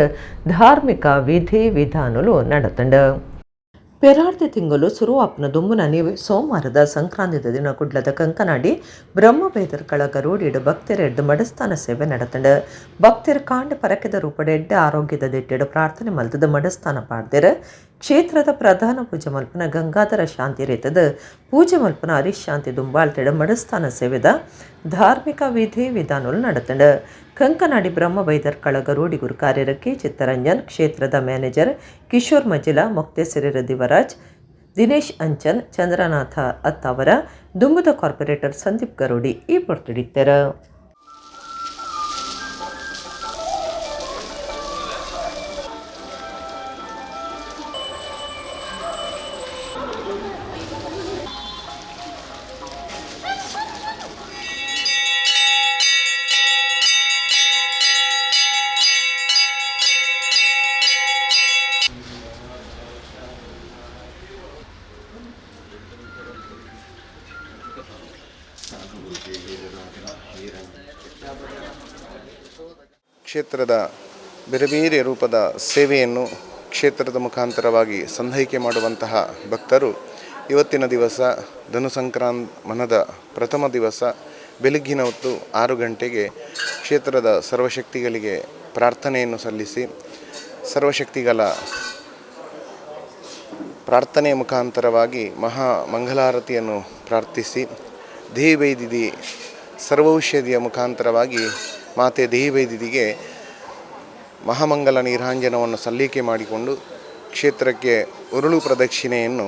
ಧಾರ್ಮಿಕ ವಿಧಿ ವಿಧಾನಲು ನಡತಂಡ. ಪೆರಾರ್ತಿ ತಿಂಗಳು ಸುರುವಾಪ್ನ ದುಂಬುನ ನೀವು ಸೋಮವಾರದ ಸಂಕ್ರಾಂತಿದ ದಿನ ಕುಡ್ಲದ ಕಂಕನಾಡಿ ಬ್ರಹ್ಮ ಬೈದರ್ಕಳ ಗರುಡಿಡು ಭಕ್ತರೆಡ್ದು ಮಡಸ್ಥಾನ ಸೇವೆ ನಡತಂಡ. ಭಕ್ತರು ಕಾಂಡ ಪರಕೆದ ರೂಪಡೆ ಎಡ್ಡೆ ಆರೋಗ್ಯದ ದಿಟ್ಟಿಡು ಪ್ರಾರ್ಥನೆ ಮಲ್ತದ ಮಡಸ್ಥಾನ ಪಾಡ್ದೆರ. ಕ್ಷೇತ್ರದ ಪ್ರಧಾನ ಪೂಜೆ ಮಲ್ಪನ ಗಂಗಾಧರ ಶಾಂತಿ ರೇತದ ಪೂಜೆ ಮಲ್ಪನ ಹರೀಶ್ ಶಾಂತಿ ದುಂಬಾಳ್ತಿಡ ಮಡಸ್ಥಾನ ಸೇವೆದ ಧಾರ್ಮಿಕ ವಿಧಿ ವಿಧಾನಗಳು ನಡತಂಡ. ಕಂಕನಾಡಿ ಬ್ರಹ್ಮ ಬೈದರ್ಕಳ ಗರುಡಿ ಗುರುಕಾರ್ಯರ ಕೆ ಚಿತ್ತರಂಜನ್, ಕ್ಷೇತ್ರದ ಮ್ಯಾನೇಜರ್ ಕಿಶೋರ್ ಮಜಿಲ, ಮೊಕ್ತೇಸರಿರ ದಿವರಾಜ್, ದಿನೇಶ್ ಅಂಚನ್, ಚಂದ್ರನಾಥ ಅತ್ತಾವರ, ದುಂಬುದ ಕಾರ್ಪೊರೇಟರ್ ಸಂದೀಪ್ ಗರುಡಿ ಈ ಪೊರ್ತುಡಿತ್ತರ. ಕ್ಷೇತ್ರದ ಬೇರೆ ಬೇರೆ ರೂಪದ ಸೇವೆಯನ್ನು ಕ್ಷೇತ್ರದ ಮುಖಾಂತರವಾಗಿ ಸಂಧೈಕೆ ಮಾಡುವಂತಹ ಭಕ್ತರು ಇವತ್ತಿನ ದಿವಸ ಧನು ಸಂಕ್ರಾಂತದ ಪ್ರಥಮ ದಿವಸ ಬೆಳಗ್ಗಿನ ಹೊತ್ತು 6 ಗಂಟೆಗೆ ಕ್ಷೇತ್ರದ ಸರ್ವಶಕ್ತಿಗಳಿಗೆ ಪ್ರಾರ್ಥನೆಯನ್ನು ಸಲ್ಲಿಸಿ ಸರ್ವಶಕ್ತಿಗಳ ಪ್ರಾರ್ಥನೆಯ ಮುಖಾಂತರವಾಗಿ ಮಹಾ ಮಂಗಳಾರತಿಯನ್ನು ಪ್ರಾರ್ಥಿಸಿ ದೇವೈದಿದಿ ಸರ್ವೌಷಧಿಯ ಮುಖಾಂತರವಾಗಿ ಮಾತೆ ದೇವೈದಿದಿಗೆ ಮಹಾಮಂಗಲ ನೀರಾಂಜನವನ್ನು ಸಲ್ಲಿಕೆ ಮಾಡಿಕೊಂಡು ಕ್ಷೇತ್ರಕ್ಕೆ ಉರುಳು ಪ್ರದಕ್ಷಿಣೆಯನ್ನು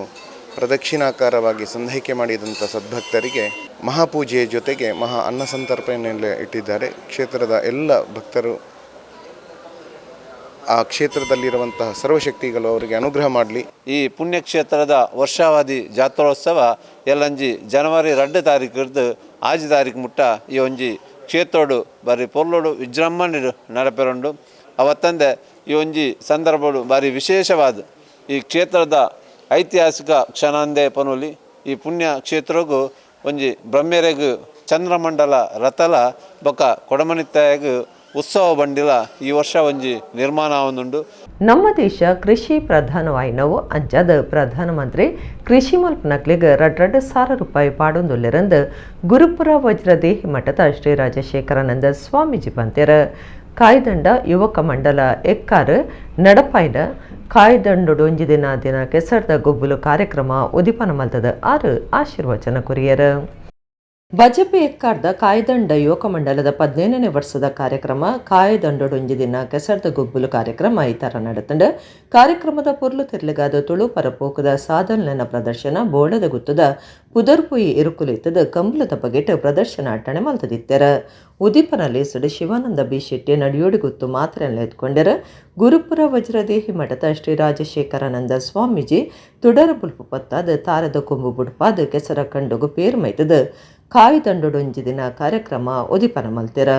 ಪ್ರದಕ್ಷಿಣಾಕಾರವಾಗಿ ಸಂಧೈಕೆ ಮಾಡಿದಂಥ ಸದ್ಭಕ್ತರಿಗೆ ಮಹಾಪೂಜೆಯ ಜೊತೆಗೆ ಮಹಾ ಅನ್ನ ಸಂತರ್ಪಣೆಯನ್ನು ಇಟ್ಟಿದ್ದಾರೆ. ಕ್ಷೇತ್ರದ ಎಲ್ಲ ಭಕ್ತರು ಆ ಕ್ಷೇತ್ರದಲ್ಲಿರುವಂತಹ ಸರ್ವಶಕ್ತಿಗಳು ಅವರಿಗೆ ಅನುಗ್ರಹ ಮಾಡಲಿ. ಈ ಪುಣ್ಯಕ್ಷೇತ್ರದ ವರ್ಷಾವಧಿ ಜಾತ್ರೋತ್ಸವ ಎಲ್ಲಂಜಿ ಜನವರಿ 2 ತಾರೀಕು 6 ತಾರೀಕು ಮುಟ್ಟ ಈ ಒಂಜಿ ಕ್ಷೇತ್ರೋಡು ಬಾರಿ ಪೊರ್ಲೋಡು ವಿಜೃಂಭಣೆ ನಡಪೆರುಂಡು. ಅವತ್ತಂದೆ ಈ ಒಂಜಿ ಸಂದರ್ಭಡು ಬಾರಿ ವಿಶೇಷವಾದ ಈ ಕ್ಷೇತ್ರದ ಐತಿಹಾಸಿಕ ಕ್ಷಣಾಂದೆ ಪನೋಲಿ. ಈ ಪುಣ್ಯ ಕ್ಷೇತ್ರಗೂ ಒಂಜಿ ಬ್ರಹ್ಮೆರೆಗು ಚಂದ್ರಮಂಡಲ ರಥಲ ಬೊಕ್ಕ ಕೊಡಮಣಿತ್ತಾಯಗು ಉತ್ಸವ ಬಂಡಿಲ ಈ ವರ್ಷ ಒಂಜಿ ನಿರ್ಮಾಣ ಆವೊಂದುಂಡು. ನಮ್ಮ ದೇಶ ಕೃಷಿ ಪ್ರಧಾನವಾಯಿನವು ಅಂಚಾದ ಪ್ರಧಾನಮಂತ್ರಿ ಕೃಷಿ ಮಲ್ಪನಕ್ಲಿಗ್ 2,2,000 ರೂಪಾಯಿ ಪಾಡೊಂದುಲ್ಲೆರಂದು ಗುರುಪುರ ವಜ್ರದೇಹಿ ಮಠದ ಶ್ರೀ ರಾಜಶೇಖರಾನಂದ ಸ್ವಾಮೀಜಿ ಪಂತೆರ್. ಕಾಯ್ದಂಡ ಯುವಕ ಮಂಡಲ ಎಕ್ಕಾರು ನಡಪಾಯ್ದ ಕಾಯ್ದಂಡೊಡು ಒಂಜಿ ದಿನ ದಿನ ಕೆಸರ್ದ ಗೊಬ್ಬುಲು ಕಾರ್ಯಕ್ರಮ ಉದಿಪನ ಮಲ್ತದ ಆರು ಆಶೀರ್ವಚನ ಕೊರಿಯರು. ಬಜಪೆ ಎಕ್ಕಾರ್ದ ಕಾಯ್ದಂಡ ಯುವಕ ಮಂಡಲದ 15ನೇ ವರ್ಷದ ಕಾರ್ಯಕ್ರಮ ಕಾಯ್ದಂಡೊಡೊಂಜಿ ದಿನ ಕೆಸರ್ದ ಗೊಬ್ಬುಲು ಕಾರ್ಯಕ್ರಮ ಈ ತರ ನಡೆತಂಡು. ಕಾರ್ಯಕ್ರಮದ ಪೊರ್ಲು ತಿರ್ಲಿಗಾದ ತುಳು ಪರಪೋಕದ ಸಾಧನ ಪ್ರದರ್ಶನ ಬೋಳದ ಗುತ್ತದ ಪುದರ್ಪುಯಿ ಇರುಕುಲಿತ್ತದ ಕಂಬಳದ ಬಗೆಟ್ ಪ್ರದರ್ಶನ ಅಟ್ಟಣೆ ಮಲ್ತದಿತ್ತರ. ಉದೀಪನ ಲೇಸುಡು ಶಿವಾನಂದ ಬಿ ಶೆಟ್ಟಿ ನಡಿಯೋಡಿ ಗುತ್ತು ಮಾತ್ರೆಯನ್ನು ಎತ್ಕೊಂಡರು. ಗುರುಪುರ ವಜ್ರದೇಹಿ ಮಠದ ಶ್ರೀ ರಾಜಶೇಖರಾನಂದ ಸ್ವಾಮೀಜಿ ತುಡರ ಬುಲ್ಪು ಪತ್ತಾದ ತಾರದ ಕೊಂಬು ಬುಡ್ಪಾದ ಕೆಸರ ಕಂಡುಗು ಪೇರು ಮೈತದ ಕಾಯ್ದಂಡೊಡೊಂಜಿ ದಿನ ಕಾರ್ಯಕ್ರಮ ಉದಿಪನ ಮಲ್ತಿರ.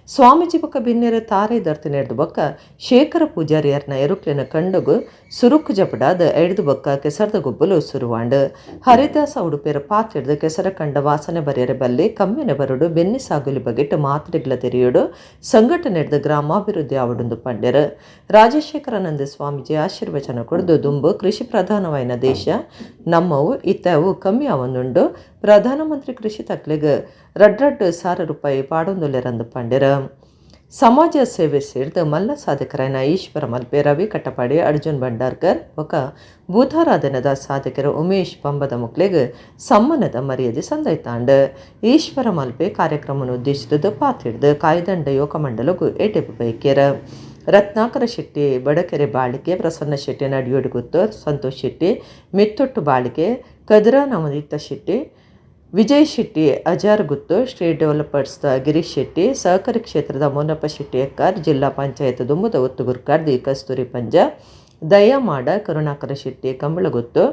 ಸ್ವಾಮೀಜಿ ಬೊಕ್ಕ ಬಿನ್ನೆರ ತಾರೆ ದರ್ತಿ ನೆಡ್ದು ಬೊಕ್ಕ ಶೇಖರ ಪೂಜಾರಿಯರ್ನ ಎರುಕ್ಲಿನ ಕಂಡುಗು ಸುರುಕು ಜಪಡಾದ ಎಡ್ದು ಬೊಕ್ಕ ಕೆಸರದ ಗೊಬ್ಬಲು ಸುರುವಾಂಡು. ಹರಿದಾಸ ಉಡುಪೇರ ಪಾತ್ರೆಡ್ದು ಕೆಸರ ಕಂಡ ವಾಸನೆ ಬರೆಯರೆ ಬಲ್ಲಿ ಕಮ್ಮಿನ ಬರುಡು ಬೆನ್ನಿ ಸಾಗುಲಿ ಬಗೆಟ್ಟು ಮಾತ್ರೆಗಳ ತೆರೆಯೋಡು ಸಂಘಟನೆ ಗ್ರಾಮಾಭಿವೃದ್ಧಿ ಆವಡುಂದು ಪಂಡ್ಯರು. ರಾಜಶೇಖರಾನಂದ ಸ್ವಾಮೀಜಿ ಆಶೀರ್ವಚನ ಕೊಡ್ದು ದುಂಬು ಕೃಷಿ ಪ್ರಧಾನವಾಯಿನ ದೇಶ ನಮ್ಮವು ಇತ್ತವು ಕಮ್ಮಿ ಅವನುಂಡು ಪ್ರಧಾನಮಂತ್ರಿ ಕೃಷಿ ತಕ್ಲೆಗ್ ರಡ್ರಡ್ ಸಾವಿರ ರೂಪಾಯಿ ಪಾಡೊಂದುಲ್ಲೆರಂದು ಪಂಡ್ಯರು. ಸಮಾಜ ಸೇವೆ ಸೇರಿದ ಮಲ್ಲ ಸಾಧಕರಾಯನ ಈಶ್ವರ ಮಲ್ಪೆ, ರವಿ ಕಟ್ಟಪಾಡಿ, ಅರ್ಜುನ್ ಭಂಡಾರ್ಕರ್ ಬೊಕ ಭೂತಾರಾಧನದ ಸಾಧಕರು ಉಮೇಶ್ ಪಂಬದ ಮುಕ್ಲೆಗ್ ಸಮ್ಮಾನದ ಮರ್ಯಾದೆ ಸಂದೈತಾಂಡ್. ಈಶ್ವರ ಮಲ್ಪೆ ಕಾರ್ಯಕ್ರಮವನ್ನು ಉದ್ದೇಶಿಸಿದ ಪಾತಿಡ್ದು ಕಾಯ್ದಂಡ ಯುವಕ ಮಂಡಲಗೂ ಎಟೆಪು ಬೈಕ್ಯರ. ರತ್ನಾಕರ ಶೆಟ್ಟಿ ಬಡಕೆರೆ ಬಾಳಿಕೆ, ಪ್ರಸನ್ನ ಶೆಟ್ಟಿ ನಡಿಯೋಡಿಗುತ್ತು, ಸಂತೋಷ್ ಶೆಟ್ಟಿ ಮೆತ್ತೊಟ್ಟು ಬಾಳಿಕೆ, ಕದ್ರಾ ನವನೀತ ಶೆಟ್ಟಿ, ವಿಜಯ್ ಶೆಟ್ಟಿ ಅಜಾರ್ಗುತ್ತು, ಶ್ರೀ ಡೆವಲಪರ್ಸ್ ಗಿರೀಶ್ ಶೆಟ್ಟಿ, ಸಹಕಾರಿ ಕ್ಷೇತ್ರದ ಮೋನಪ್ಪ ಶೆಟ್ಟಿ ಎಕ್ಕಾರ್, ಜಿಲ್ಲಾ ಪಂಚಾಯತ್ ದುಮ್ಮದ ಒತ್ತುಗುರ್ಕಾರ್ದಿ ಕಸ್ತೂರಿ ಪಂಜ, ದಯಮಾಡ ಕರುಣಾಕರ ಶೆಟ್ಟಿ ಕಂಬಳಗುತ್ತು,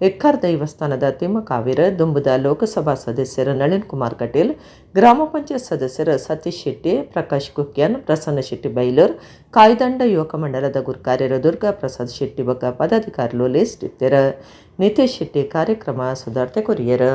ಎಕ್ಕಾರ್ ದೇವಸ್ಥಾನದ ತಿಮ್ಮಕಾವಿರ, ದುಂಬುದ ಲೋಕಸಭಾ ಸದಸ್ಯರು ನಳಿನ್ ಕುಮಾರ್ ಕಟೀಲ್, ಗ್ರಾಮ ಪಂಚಾಯತ್ ಸದಸ್ಯರು ಸತೀಶ್ ಶೆಟ್ಟಿ, ಪ್ರಕಾಶ್ ಕುಕ್ಯಾನ್, ಪ್ರಸನ್ನ ಶೆಟ್ಟಿ ಬೈಲೂರ್, ಕಾಯ್ದಂಡ ಯುವಕ ಮಂಡಲದ ಗುರ್ಕಾರ್ಯರು ದುರ್ಗಾ ಪ್ರಸಾದ್ ಶೆಟ್ಟಿ ಬೊಕ್ಕ ಪದಾಧಿಕಾರಿಗಳು ಲಿಸ್ಟ್ ಇತ್ತೆರ. ನಿತೇಶ್ ಶೆಟ್ಟಿ ಕಾರ್ಯಕ್ರಮ ಸುಧಾರ್ತೆ ಕೊರಿಯರು.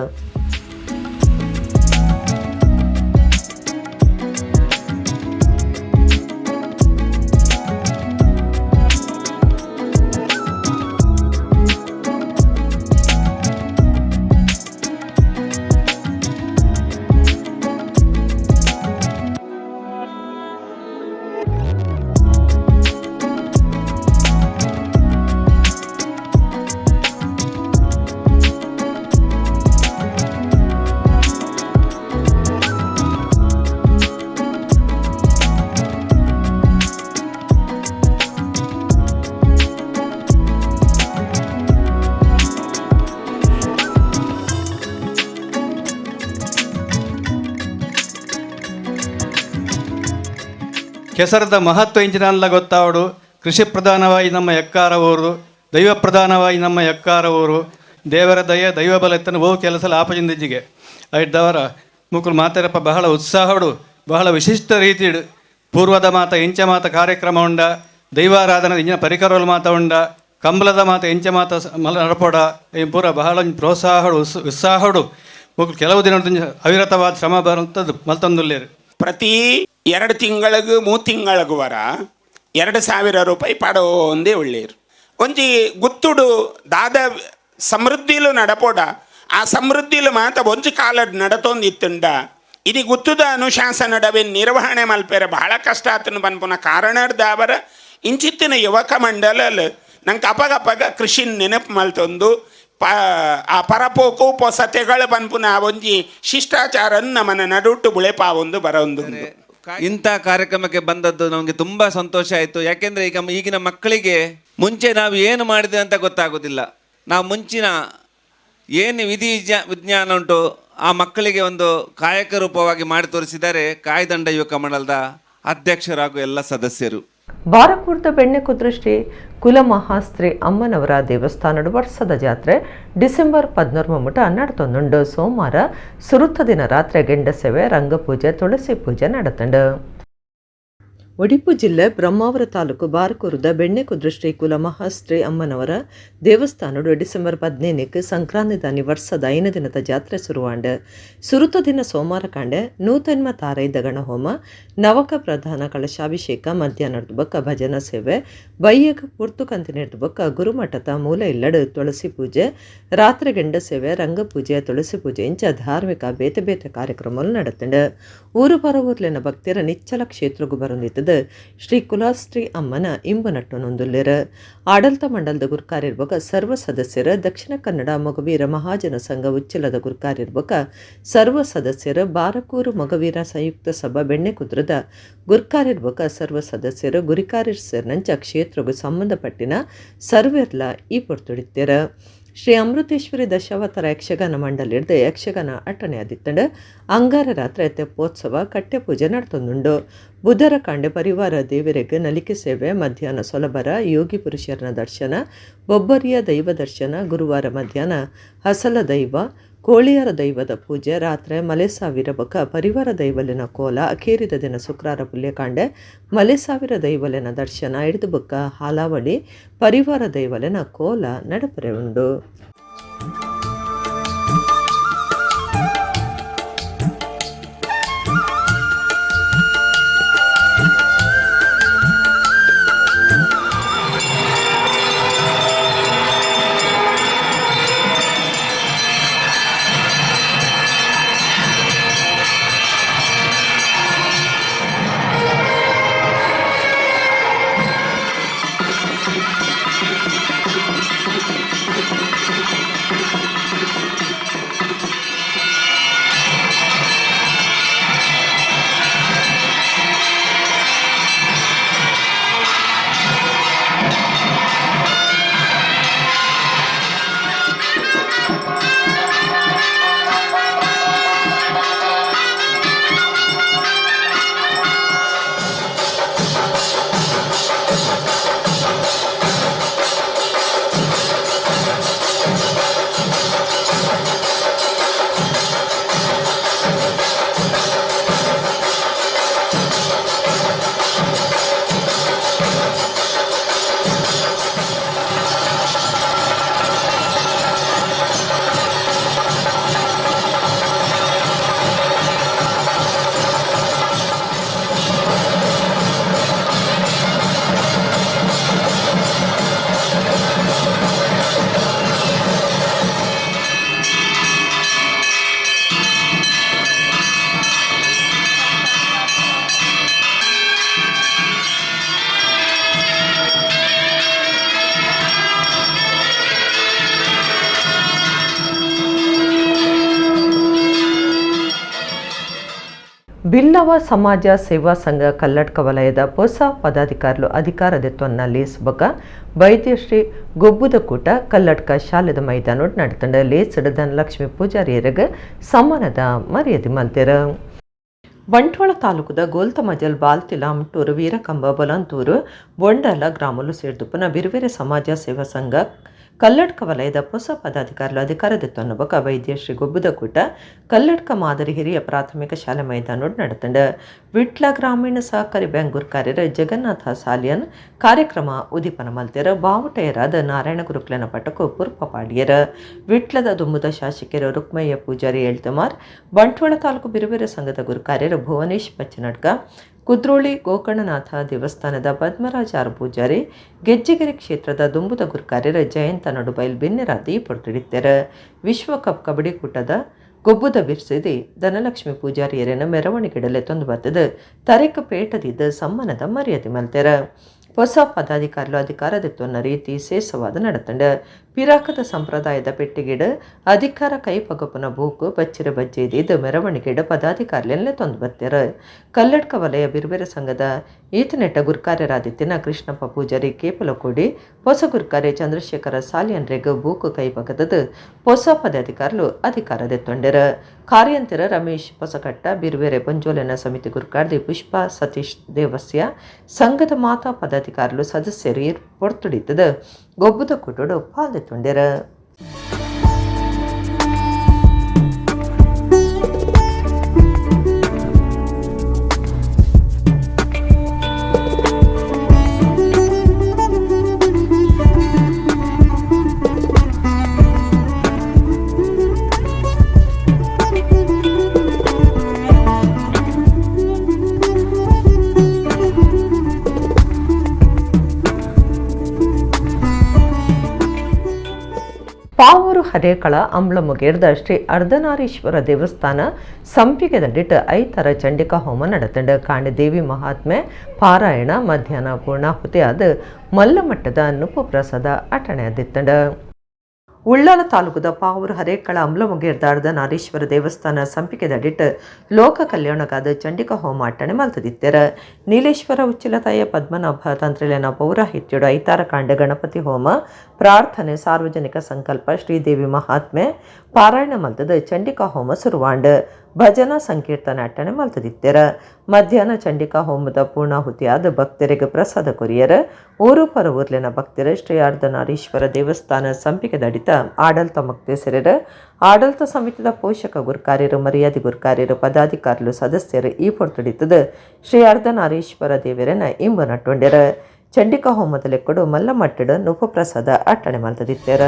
ಕೆಸರದ ಮಹತ್ವ ಇಂಚಿನಲ್ಲ ಗೊತ್ತಾವಡು. ಕೃಷಿ ಪ್ರಧಾನವಾಗಿ ನಮ್ಮ ಎಕ್ಕಾರ ಊರು, ದೈವ ಪ್ರಧಾನವಾಗಿ ನಮ್ಮ ಎಕ್ಕಾರ ಊರು. ದೇವರ ದಯ ದೈವ ಬಲ ಎತ್ತನ ಬಹು ಕೆಲಸ ಲಾಪಜಿಂದಿಜ್ಜಿಗೆ ಐದವರ ಮುಕುಲು ಮಾತಾರಪ್ಪ ಬಹಳ ಉತ್ಸಾಹಡು ಬಹಳ ವಿಶಿಷ್ಟ ರೀತಿಡು ಪೂರ್ವದ ಮಾತ ಇಂಚ ಮಾತ ಕಾರ್ಯಕ್ರಮ ಉಂಡ, ದೈವಾರಾಧನೆ ಇಂಜಿನ ಪರಿಕರಗಳು ಮಾತ ಉಂಡ, ಕಂಬಳದ ಮಾತ ಇಂಚ ಮಾತ ಮಲ ನಡಪೋಡ ಪೂರ ಬಹಳ ಪ್ರೋತ್ಸಾಹಡು ಉತ್ಸಾಹಡು ಮುಕುಲು ಕೆಲವು ದಿನ ಅವಿರತವಾದ ಶ್ರಮ ಬರಂಥದ್ದು ಮಲ್ತಂದುಲ್ಲೇರು. ಪ್ರತಿ 2 ತಿಂಗಳಿಗೂ 3 ತಿಂಗಳಿಗೂ ವರ 2,000 ರೂಪಾಯಿ ಪಾಡೋ ಒಂದೇ ಒಳ್ಳೆಯರು. ಒಂಜಿ ಗುತ್ತುಡು ದಾದ ಸಮೃದ್ಧಿಲು ನಡಪೋಡ, ಆ ಸಮೃದ್ಧಿಲು ಮಾತ ಒಂಜಿ ಕಾಲ ನಡತೊಂದಿತ್ತುಂಡ. ಇದು ಗುತ್ತುದ ಅನುಶಾಸನಡವೆ ನಿರ್ವಹಣೆ ಮಲ್ಪೆರೆ ಬಹಳ ಕಷ್ಟ ಆತನು ಪನ್ಪುನ ಕಾರಣದಾವರ ಇಂಚಿತ್ತಿನ ಯುವಕ ಮಂಡಲಲ್ ನಂಗೆ ಅಪಗಪಗ ಕೃಷಿ ನೆನಪು ಮಲ್ತೊಂದು ಆ ಪರಪೋಕು ಪೊಸತೆಗಳು ಪನ್ಪುನ ಆ ಒಂಜಿ ಶಿಷ್ಟಾಚಾರನ್ನು ನಮ್ಮನ ನಡುಟ್ಟು ಬುಳೆಪಾವೊಂದು ಬರೊಂದು. ಇಂಥ ಕಾರ್ಯಕ್ರಮಕ್ಕೆ ಬಂದದ್ದು ನಮಗೆ ತುಂಬ ಸಂತೋಷ ಆಯಿತು. ಯಾಕೆಂದರೆ ಈಗ ಈಗಿನ ಮಕ್ಕಳಿಗೆ ಮುಂಚೆ ನಾವು ಏನು ಮಾಡಿದೆ ಅಂತ ಗೊತ್ತಾಗೋದಿಲ್ಲ. ನಾವು ಮುಂಚಿನ ಏನು ವಿಧಿ ವಿಜ್ಞಾನ ಉಂಟು ಆ ಮಕ್ಕಳಿಗೆ ಒಂದು ಕಾಯಕ ರೂಪವಾಗಿ ಮಾಡಿ ತೋರಿಸಿದ್ದಾರೆ ಕಾಯ್ದಂಡ ಯುವಕ ಮಂಡಲದ ಅಧ್ಯಕ್ಷರು ಹಾಗೂ ಎಲ್ಲ ಸದಸ್ಯರು. ಬಾರಕೂರ್ದ ಬೆಣ್ಣೆಕುದ್ರ ಶ್ರೀ ಕುಲಮಹಾಸ್ತ್ರಿ ಅಮ್ಮನವರ ದೇವಸ್ಥಾನದ ವರ್ಷದ ಜಾತ್ರೆ ಡಿಸೆಂಬರ್ 13 ಮುಟ ನಡತೊಂದುಂಡು. ಸೋಮವಾರ ಸುರುತ್ತ ದಿನ ರಾತ್ರಿ ಗೆಂಡ ಸೇವೆ, ರಂಗಪೂಜೆ, ತುಳಸಿ ಪೂಜೆ ನಡತಂಡು. ಒಡಿಪು ಜಿಲ್ಲೆ ಬ್ರಹ್ಮಾವರ ತಾಲೂಕು ಬಾರಕೂರದ ಬೆಣ್ಣೆಕುದ್ರ ಶ್ರೀ ಕುಲಮಹಾಸ್ತ್ರಿ ಅಮ್ಮನವರ ದೇವಸ್ಥಾನಡು ಡಿಸೆಂಬರ್ 15ಕ್ಕೆ ಸಂಕ್ರಾಂತಿ ದಾನಿ ವರ್ಷದ 5 ದಿನದ ಜಾತ್ರೆ ಸುರುವಾಂಡು. ಸುರುತ ದಿನ ಸೋಮವಾರ ಕಾಂಡೆ ನೂತನ್ಮ ತಾರೈ ದಗಣ ಹೋಮ, ನವಕ ಪ್ರಧಾನ ಕಳಶಾಭಿಷೇಕ, ಮಧ್ಯಾಹ್ನದ ಬೊಕ್ಕ ಭಜನಾ ಸೇವೆ, ಬಯ್ಯಗ ಪುರ್ತುಕಂತಿನೆಡ್ದು ಬೊಕ್ಕ ಗುರುಮಠದ ಮೂಲ ಇಲ್ಲಡು ತುಳಸಿ ಪೂಜೆ, ರಾತ್ರಿ ಗೆಂಡ ಸೇವೆ, ರಂಗಪೂಜೆ, ತುಳಸಿ ಪೂಜೆ ಇಂಚ ಧಾರ್ಮಿಕ ಬೇತೆ ಬೇತೆ ಕಾರ್ಯಕ್ರಮಗಳು ನಡತಂಡು. ಊರು ಪರ ಊರ್ಲಿನ ಭಕ್ತರ ನಿಚ್ಚಲ ಕ್ಷೇತ್ರಗೂ ಬರೊಂದಿತ್ತದ ದೇವಸ್ಥಾನದ ಶ್ರೀ ಕುಲಾಸ್ತ್ರಿ ಅಮ್ಮನ ಇಂಬುನಟ್ಟೊನೊಂದುಲ್ಲೆರ್. ಆಡಳಿತ ಮಂಡಲದ ಗುರ್ಕಾರಿರ್ಬೊಕ ಸರ್ವ ಸದಸ್ಯರು, ದಕ್ಷಿಣ ಕನ್ನಡ ಮೊಗವೀರ ಮಹಾಜನ ಸಂಘ ಉಚ್ಚಿಲದ ಗುರ್ಕಾರಿರ್ಬೊಕ ಸರ್ವ ಸದಸ್ಯರು, ಬಾರಕೂರು ಮೊಗವೀರ ಸಂಯುಕ್ತ ಸಭಾ ಬೆಣ್ಣೆಕುದ್ರದ ಗುರ್ಕಾರಿರ್ಬೊಕ ಸರ್ವ ಸದಸ್ಯರು, ಗುರಿಕಾರಿರ್ ಸೇರಿನಂಚ ಕ್ಷೇತ್ರಗೂ ಸಂಬಂಧಪಟ್ಟಿನ ಸರ್ವೆರ್ಲ ಈ ಪೊರ್ತುಡಿತ್ತೆರ್. ಶ್ರೀ ಅಮೃತೇಶ್ವರಿ ದಶಾವತಾರ ಯಕ್ಷಗಾನ ಮಂಡಲಿಡ್ದು ಯಕ್ಷಗಾನ ಅಟ್ಟಣೆ ಆದಿತ್ತಂಡು. ಅಂಗಾರ ರಾತ್ರಿ ತೆಪ್ಪೋತ್ಸವ ಕಟ್ಟೆ ಪೂಜೆ ನಡ್ತೊಂದುಂಡು. ಬುಧರ ಕಾಂಡೆ ಪರಿವಾರ ದೇವರಿಗೆ ನಲಿಕೆ ಸೇವೆ, ಮಧ್ಯಾಹ್ನ ಸೊಲಬರ ಯೋಗಿ ಪುರುಷರನ ದರ್ಶನ, ಬೊಬ್ಬರಿಯ ದೈವ ದರ್ಶನ, ಗುರುವಾರ ಮಧ್ಯಾಹ್ನ ಹಸಲ ದೈವ ಕೋಳಿಯರ ದೈವದ ಪೂಜೆ, ರಾತ್ರಿ ಮಲೆಸಾವಿರ ಬೊಕ ಪರಿವಾರ ದೈವಲಿನ ಕೋಲ, ಅಖೇರಿದ ದಿನ ಶುಕ್ರಾರ ಪುಲ್ಯಕಾಂಡೆ ಮಲೆಸಾವಿರ ದೈವಲಿನ ದರ್ಶನ, ಹಿಡಿದು ಬೊಕ್ಕ ಹಾಲಾವಳಿ ಪರಿವಾರ ದೈವಲಿನ ಕೋಲ ನಡಪರೆ ಉಂಡು. ಬಿಲ್ಲವ ಸಮಾಜ ಸೇವಾ ಸಂಘ ಕಲ್ಲಡ್ಕ ವಲಯದ ಹೊಸ ಪದಾಧಿಕಾರಿಗಳು ಅಧಿಕಾರದತ್ವನ್ನ ಲೇಸ್ಬಕ ವೈದ್ಯಶ್ರೀ ಗೊಬ್ಬುದಕೂಟ ಕಲ್ಲಡ್ಕ ಶಾಲೆದ ಮೈದಾನ ನಡೆತಂಡ ಲೇಸಡ ಧನಲಕ್ಷ್ಮಿ ಪೂಜಾರಿಯರಿಗೆ ಸಮ್ಮಾನದ ಮರ್ಯಾದೆ ಮಲ್ತೆರ್. ಬಂಟ್ವಾಳ ತಾಲೂಕುದ ಗೋಲ್ತಮಜಲ್ ಬಾಲ್ತಿಲ ಅಮಟೂರು ವೀರಕಂಬ ಬೊಲಂತೂರು ಬೊಂಡಲ ಗ್ರಾಮಲು ಸೇರ್ದುಪ್ಪನ ಬಿರುವೆರೆ ಸಮಾಜ ಸೇವಾ ಸಂಘ ಕಲ್ಲಡ್ಕ ವಲಯದ ಹೊಸ ಪದಾಧಿಕಾರಿಗಳು ಅಧಿಕಾರದತ್ವನ್ನ ಬೊಕ ವೈದ್ಯಶ್ರೀ ಗೊಬ್ಬುದಕೂಟ ಕಲ್ಲಡ್ಕ ಮಾದರಿ ಹಿರಿಯ ಪ್ರಾಥಮಿಕ ಶಾಲೆ ಮೈದಾನ ನಡೆತಂಡ. ವಿಟ್ಲ ಗ್ರಾಮೀಣ ಸಹಕಾರಿ ಬ್ಯಾಂಕ್ ಗುರ್ಕಾರ್ಯರ ಜಗನ್ನಾಥ ಸಾಲಿಯನ್ ಕಾರ್ಯಕ್ರಮ ಉದ್ದೀಪನ ಮಲ್ತೆರ. ಬಾವುಟೆಯರಾದ ನಾರಾಯಣ ಗುರುಕ್ಲನ ಪಟಕು ಪುರ್ಪ ಪಾಡಿಯರ. ವಿಟ್ಲದ ದುಮ್ಮುದ ಶಾಸಕರು ರುಕ್ಮಯ್ಯ ಪೂಜಾರಿ ಏಳ್ತಮಾರ್, ಬಂಟ್ವಾಳ ತಾಲೂಕು ಬಿರುವೆರೆ ಸಂಘದ ಗುರುಕಾರ್ಯರು ಭುವನೇಶ್ ಪಚ್ಚನಡ್ಕ, ಕುದ್ರೋಳಿ ಗೋಕರ್ಣನಾಥ ದೇವಸ್ಥಾನದ ಪದ್ಮರಾಜ ಆರ್ ಪೂಜಾರಿ, ಗೆಜ್ಜೆಗೆರೆ ಕ್ಷೇತ್ರದ ದುಂಬುದ ಗುರುಕಾರ್ಯರ ಜಯಂತ ನಡುಬೈಲ್ ಬಿನ್ನೆರಾದಿ ಪೊರ್ತುಡಿತ್ತೆರ್. ವಿಶ್ವಕಪ್ ಕಬಡ್ಡಿ ಕೂಟದ ಗೊಬ್ಬುದ ಬಿರ್ಸಿದಿ ಧನಲಕ್ಷ್ಮಿ ಪೂಜಾರಿಯರನ್ನು ಮೆರವಣಿಗೆಡಲೆ ತೊಂದು ಬತ್ತದ ತರೆಕ ಪೇಟದಿದ್ದ ಸಮ್ಮಾನದ ಮರ್ಯಾದೆ ಮಲ್ತೆರ. ಹೊಸ ಪದಾಧಿಕಾರಿಗಳು ಅಧಿಕಾರದತ್ವನ್ನ ರೀತಿ ಸೇಸವಾದ ನಡತಂಡ. ಪಿರಾಕದ ಸಂಪ್ರದಾಯದ ಪೆಟ್ಟಿಗೆಡ ಅಧಿಕಾರ ಕೈಪಗಪನ ಬೂಕು ಬಚ್ಚಿರ ಬಜ್ಜೆದಿದ್ದು ಮೆರವಣಿಗೆಡ ಪದಾಧಿಕಾರಿಗಳನ್ನೇ ತೊಂದು ಬತ್ತೆರ. ಕಲ್ಲಡ್ಕ ವಲಯ ಬಿರುಬೆರೆ ಸಂಘದ ಈತನೆಟ್ಟ ಗುರ್ಕಾರ್ಯರಾದಿತ್ತಿನ ಕೃಷ್ಣಪ್ಪ ಪೂಜಾರಿ ಕೇಪಲಕೋಡಿ ಹೊಸ ಗುರ್ಕಾರ್ಯ ಚಂದ್ರಶೇಖರ ಸಾಲಿಯನ್ರೆಗ್ ಬೂಕು ಕೈಪಗದದ ಹೊಸ ಪದಾಧಿಕಾರಿಗಳು ಅಧಿಕಾರದೆತ್ತೊಂಡೆರ. ಕಾರ್ಯಂತರ ರಮೇಶ್ ಹೊಸಕಟ್ಟ, ಬಿರುವೆರೆ ಪಂಜೋಲೆನ ಸಮಿತಿ ಗುರ್ಕಾರ್ದಿ ಪುಷ್ಪ ಸತೀಶ್ ದೇವಸ್ಯ, ಸಂಘದ ಮಾತಾ ಪದಾಧಿಕಾರಿಗಳು ಸದಸ್ಯರು ಪೊರ್ತುಡಿತದ ಗೊಬ್ಬುದ ಕೂಟಡು ಪಾಲ್ದೆತ್ತೊಂಡೆರ. ಪಾವೂರು Harekala ಅಂಬ್ಲಮುಗೇರ್ದ ಶ್ರೀ ಅರ್ಧನಾರೀಶ್ವರ ದೇವಸ್ಥಾನ ಸಂಪಿಗೆದಡಿಟ್ ಐತರ ಚಂಡಿಕಾ ಹೋಮ ನಡೆತಂಡು. ಕಾಂಡದೇವಿ ಮಹಾತ್ಮೆ ಪಾರಾಯಣ ಮಧ್ಯಾಹ್ನ ಪೂರ್ಣಾಹುತಿ ಆದ ಮಲ್ಲಮಟ್ಟದ ನುಪ್ಪು ಪ್ರಸಾದ ಅಟಣೆ ಅದಿತ್ತಂಡು. ಉಳ್ಳಾಲ ತಾಲೂಕುದ ಪಾವೂರು ಹರೇಕಳ ಅಂಬ್ಲಮುಗೇರ್ದ ಅರ್ಧನಾರೀಶ್ವರ ದೇವಸ್ಥಾನ ಸಂಪಿಗೆದಡಿಟ್ ಲೋಕ ಕಲ್ಯಾಣಗಾದ ಚಂಡಿಕಾ ಹೋಮ ಅಟ್ಟಣೆ ಮಲ್ತದಿತ್ತೆರ. ನೀಲೇಶ್ವರ ಉಚ್ಚಿಲತಾಯ ಪದ್ಮನಾಭ ತಂತ್ರಿಲೆನ ಪೌರಾಹಿತ್ಯಡು ಐತಾರ ಕಾಂಡ ಗಣಪತಿ ಹೋಮ ಪ್ರಾರ್ಥನೆ ಸಾರ್ವಜನಿಕ ಸಂಕಲ್ಪ ಶ್ರೀದೇವಿ ಮಹಾತ್ಮೆ ಪಾರಾಯಣ ಮಲ್ತದ ಚಂಡಿಕಾ ಹೋಮ ಸುರುವಾಂಡ್. ಭಜನಾ ಸಂಕೀರ್ತನೆ ಅಟ್ಟಣೆ ಮಲ್ತದಿತ್ತೆರ. ಮಧ್ಯಾಹ್ನ ಚಂಡಿಕಾ ಹೋಮದ ಪೂರ್ಣಾಹುತಿಯಾದ ಭಕ್ತರಿಗೆ ಪ್ರಸಾದ ಕೊರಿಯರ. ಊರು ಪರ ಊರ್ಲಿನ ಭಕ್ತರ ಶ್ರೀ ಅರ್ಧನಾರೀಶ್ವರ ದೇವಸ್ಥಾನ ಸಂಪಿಗೆದಡಿತ ಆಡಳಿತ ಮುಕ್ತೇಸರರ ಆಡಳಿತ ಸಮಿತಿದ ಪೋಷಕ ಗುರ್ಕಾರ್ಯರು ಮರ್ಯಾದೆ ಗುರ್ಕಾರ್ಯರು ಪದಾಧಿಕಾರಿಗಳು ಸದಸ್ಯರು ಈ ಪೊರ್ತುಡಿತದ ಶ್ರೀ ಅರ್ಧನಾರೀಶ್ವರ ದೇವರನ್ನ ಇಂಬು ನಟ್ಟೊಂಡೆರ. ಚಂಡಿಕಾ ಹೋಮದ ಲೆಕ್ಕಡು ಮಲ್ಲಮಟ್ಟಡು ನುಪ್ಪು ಪ್ರಸಾದ ಅಟ್ಟಣೆ ಮಲ್ತದಿತ್ತೆರ.